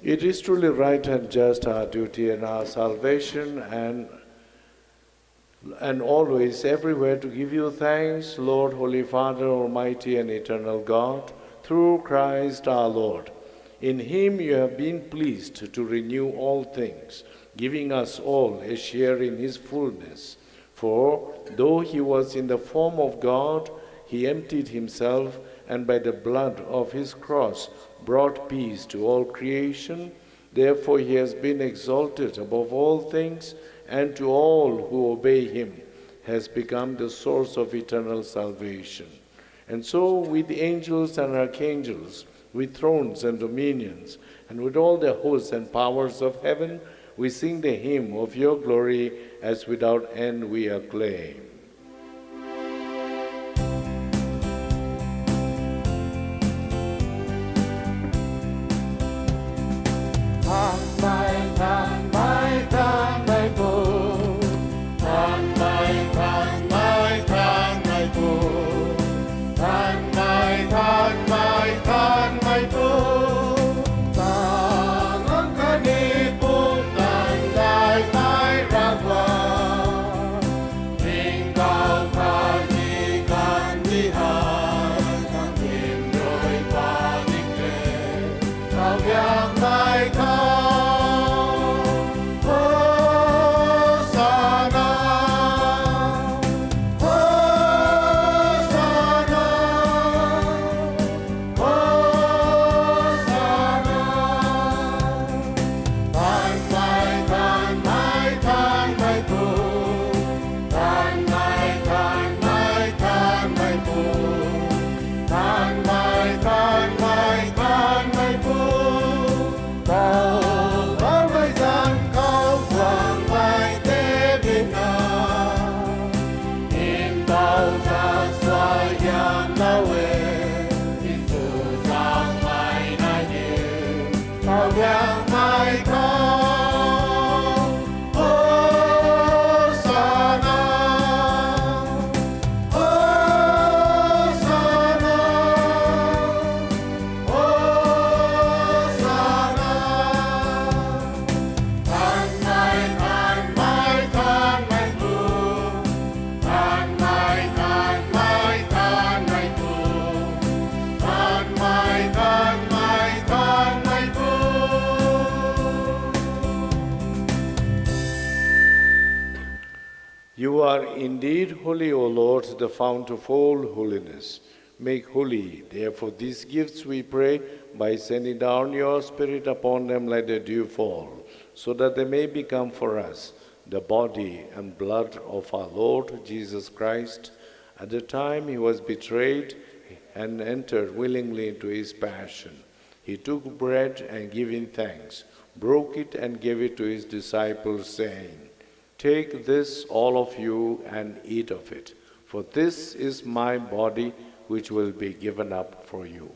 It is truly right and just, our duty and our salvation, and and always, everywhere, to give you thanks, Lord, Holy Father, Almighty and Eternal God, through Christ our Lord. In him you have been pleased to renew all things, giving us all a share in his fullness. For, though he was in the form of God, he emptied himself, and by the blood of his cross brought peace to all creation. Therefore he has been exalted above all things, and to all who obey him has become the source of eternal salvation. And so, with the angels and archangels, with thrones and dominions, and with all the hosts and powers of heaven, we sing the hymn of your glory, as without end we acclaim. You are indeed holy, O Lord, the fount of all holiness. Make holy, therefore, these gifts, we pray, by sending down your Spirit upon them like the dewfall, so that they may become for us the body and blood of our Lord Jesus Christ. At the time he was betrayed and entered willingly into his passion, he took bread and, giving thanks, broke it and gave it to his disciples, saying, "Take this, all of you, and eat of it, for this is my body, which will be given up for you."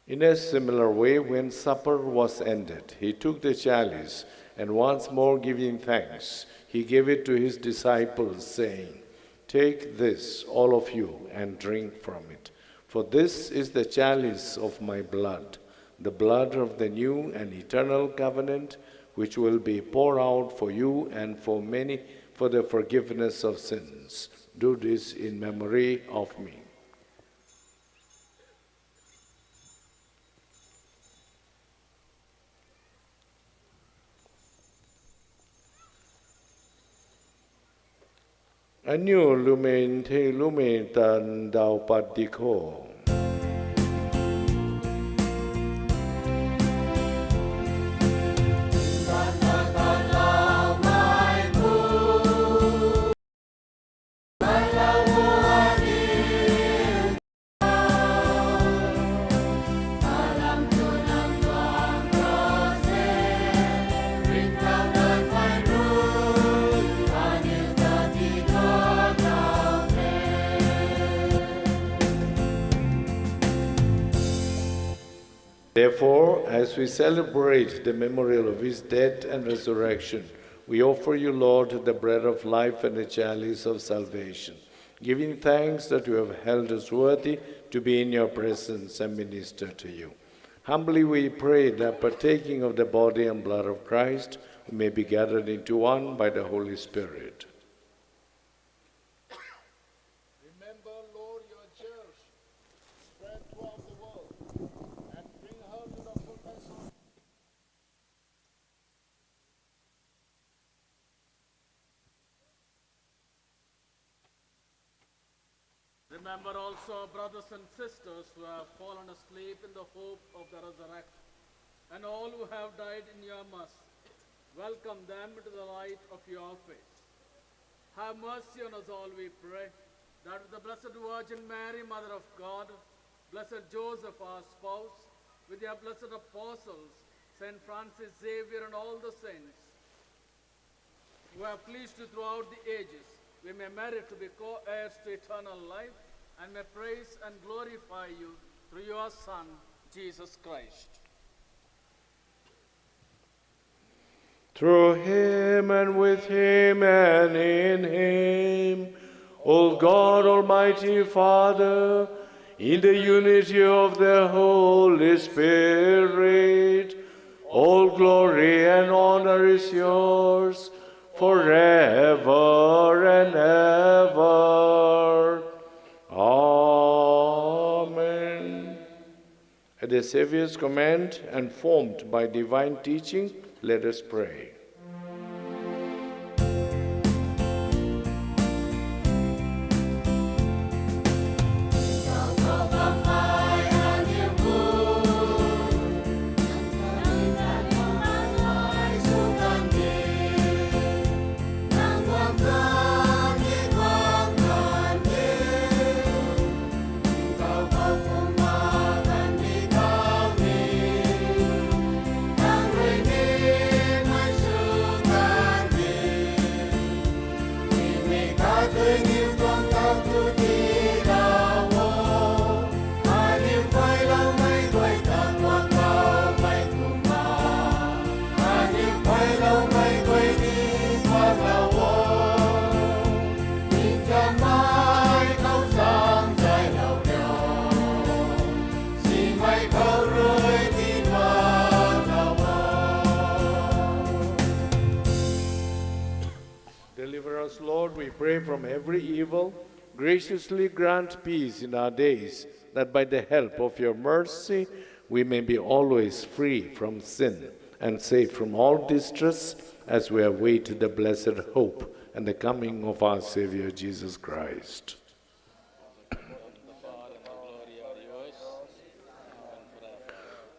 In a similar way, when supper was ended, he took the chalice, and once more giving thanks, he gave it to his disciples, saying, "Take this, all of you, and drink from it. For this is the chalice of my blood, the blood of the new and eternal covenant, which will be poured out for you and for many for the forgiveness of sins. Do this in memory of me." Aniu lumei nthei lumei ta ndau pat di kho. Therefore, as we celebrate the memorial of his death and resurrection, we offer you, Lord, the bread of life and the chalice of salvation, giving thanks that you have held us worthy to be in your presence and minister to you. Humbly we pray that, partaking of the body and blood of Christ, we may be gathered into one by the Holy Spirit. Remember, Lord, your church spread throughout the world and bring her to the fullness of Remember also brothers and sisters who have fallen asleep in the hope of the resurrection, and all who have died in your mercy. Welcome them into the light of your face. Have mercy on us all, we pray, that with the Blessed Virgin Mary, Mother of God, Blessed Joseph, our spouse, with your blessed apostles, Saint Francis Xavier, and all the saints, who have pleased you throughout the ages, we may merit to be co-heirs to eternal life and may praise and glorify you through your Son, Jesus Christ. Through him, and with him, and in him, O God, Almighty Father, in the unity of the Holy Spirit, all glory and honor is yours forever and ever. Amen. At the Saviour's command and formed by divine teaching, let us pray. Deliver us, Lord, we pray, from every evil. Graciously grant peace in our days, that by the help of your mercy we may be always free from sin and safe from all distress, as we await the blessed hope and the coming of our Saviour Jesus Christ.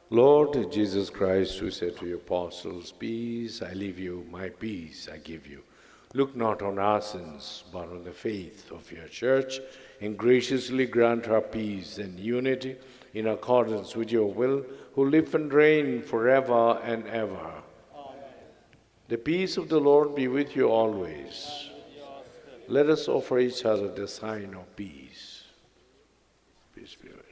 Lord Jesus Christ, who said to your apostles, "Peace I leave you, my peace I give you," look not on our sins, but on the faith of your church, and graciously grant her peace and unity in accordance with your will, who live and reign forever and ever. The peace of the Lord be with you always. Let us offer each other the sign of peace. Peace be with you.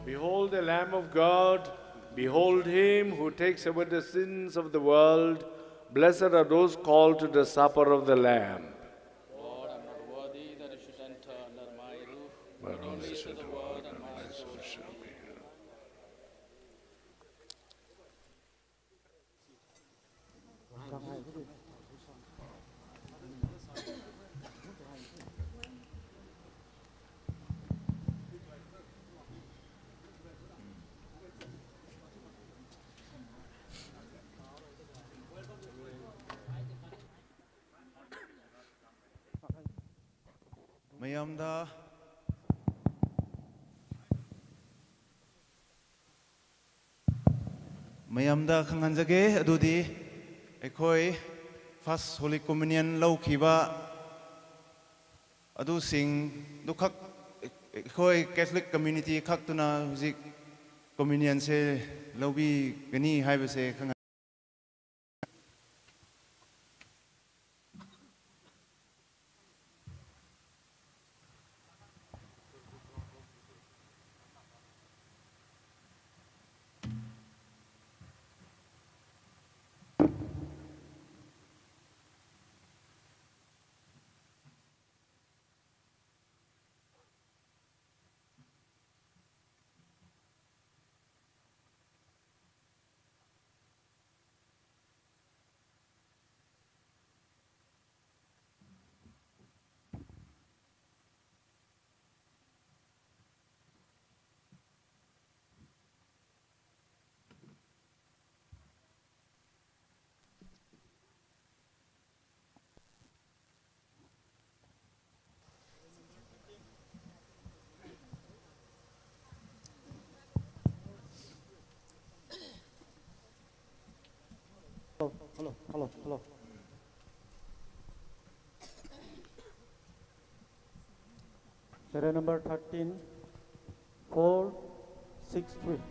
Behold the Lamb of God, Behold him who takes away the sins of the world. Blessed are those called to the supper of the Lamb. Lord, I'm not worthy that you should enter under my roof, but only say the word and my soul shall be healed. Mayamda Mayamda khang hanzage, adudi, ꯑꯩꯈꯣꯏ first Holy Communion ꯂꯧꯈꯤꯕ ꯑꯗꯨꯁꯤꯡ ꯑꯗꯨꯈꯛ ꯑꯩꯈꯣꯏ Catholic community ꯈꯛꯇꯅ ꯍꯧꯖꯤꯛ communion ꯁꯦ ꯂꯧꯕꯤꯒꯅꯤ ꯍꯥꯏꯕꯁꯦ ꯈꯪꯍꯟ Hello, hello, hello, hello. Serial number thirteen four six three.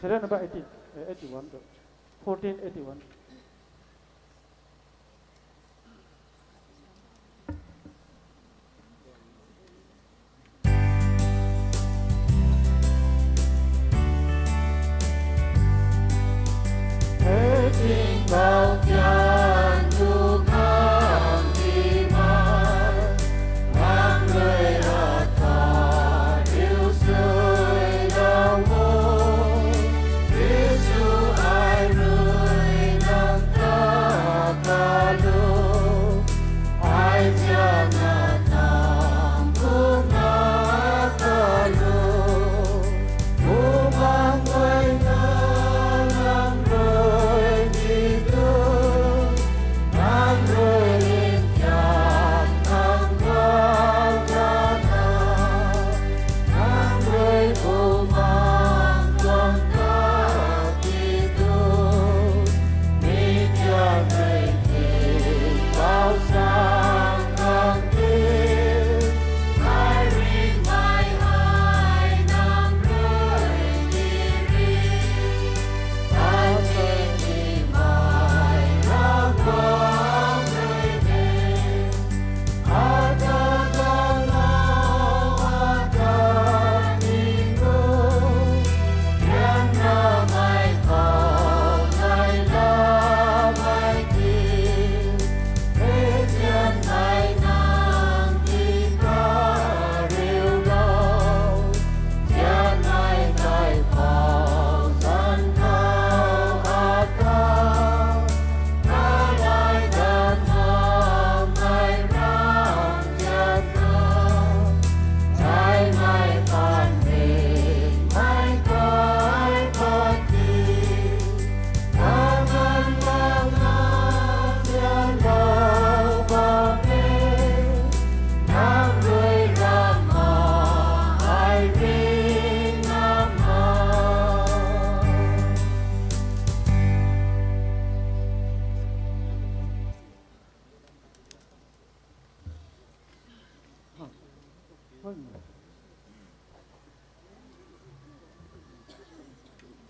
Serial number eighteen, eh, eighty-one tu. Fourteen eighty-one.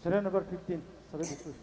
Serial number fifteen, seventy-two.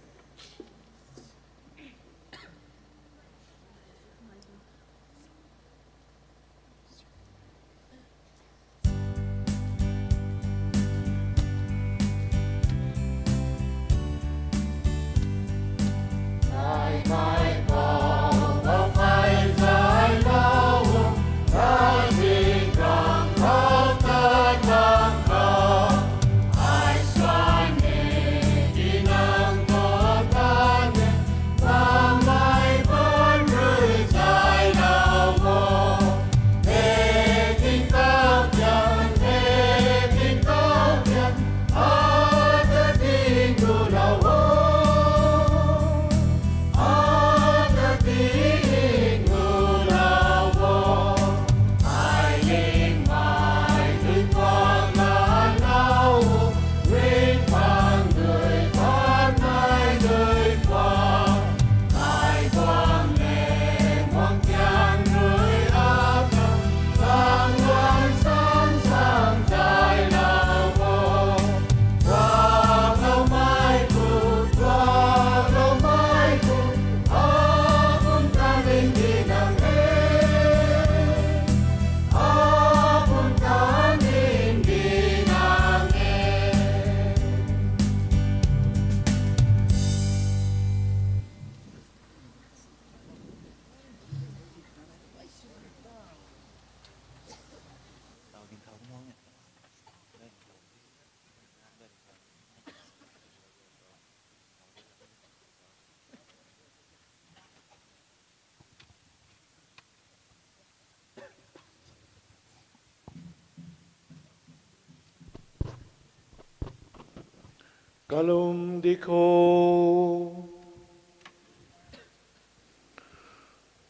Kalum dikho.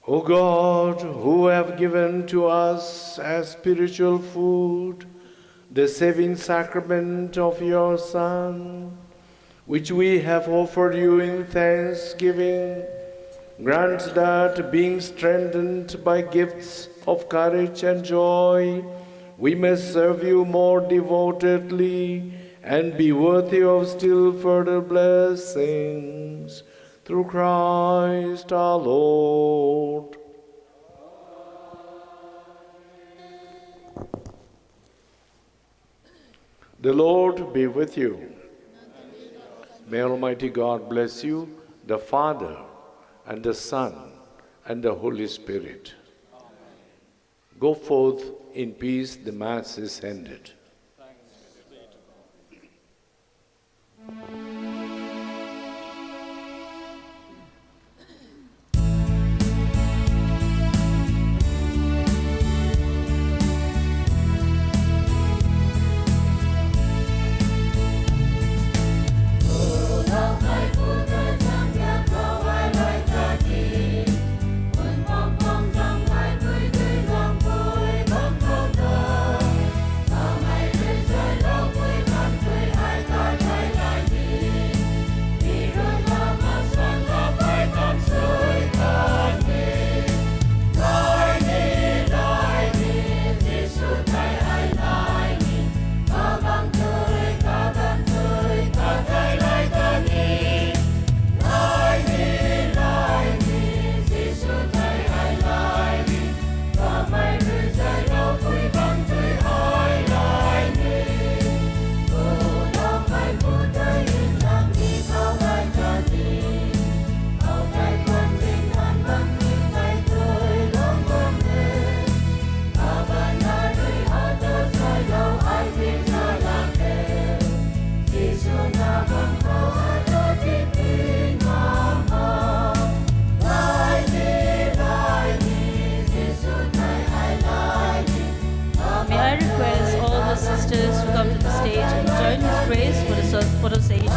O God, who have given to us as spiritual food the saving sacrament of your Son, which we have offered you in thanksgiving, grant that, being strengthened by gifts of courage and joy, we may serve you more devotedly and be worthy of still further blessings through Christ our Lord. The Lord be with you. May Almighty God bless you, the Father, and the Son, and the Holy Spirit. Go forth in peace, the Mass is ended. May I request all the sisters to come to the stage and join His Grace for the so- photo session.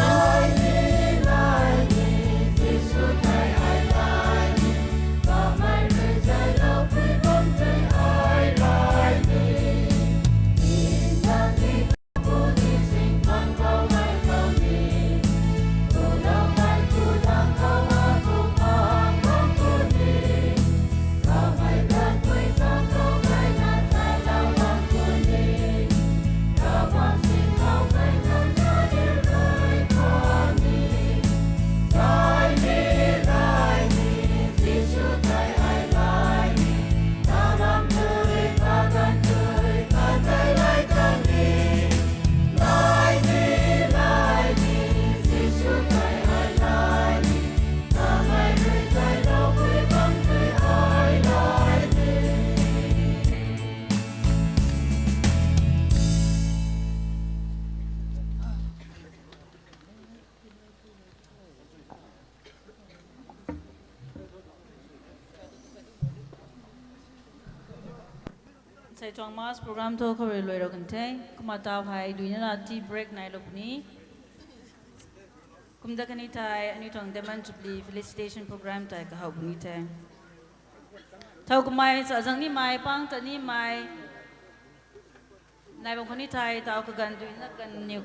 Sei tuang Mass program thu khou rui luai rou kan the. Kumna taw hei duina na tea break nai lou puni. Kumna khatni thei aniu tuang Diamond Jubilee felicitation program tei kahow puni the. Thow kamei sa zang nimei, pang ta nimei nai bam khou ni thei taw kaganv duina ganv niw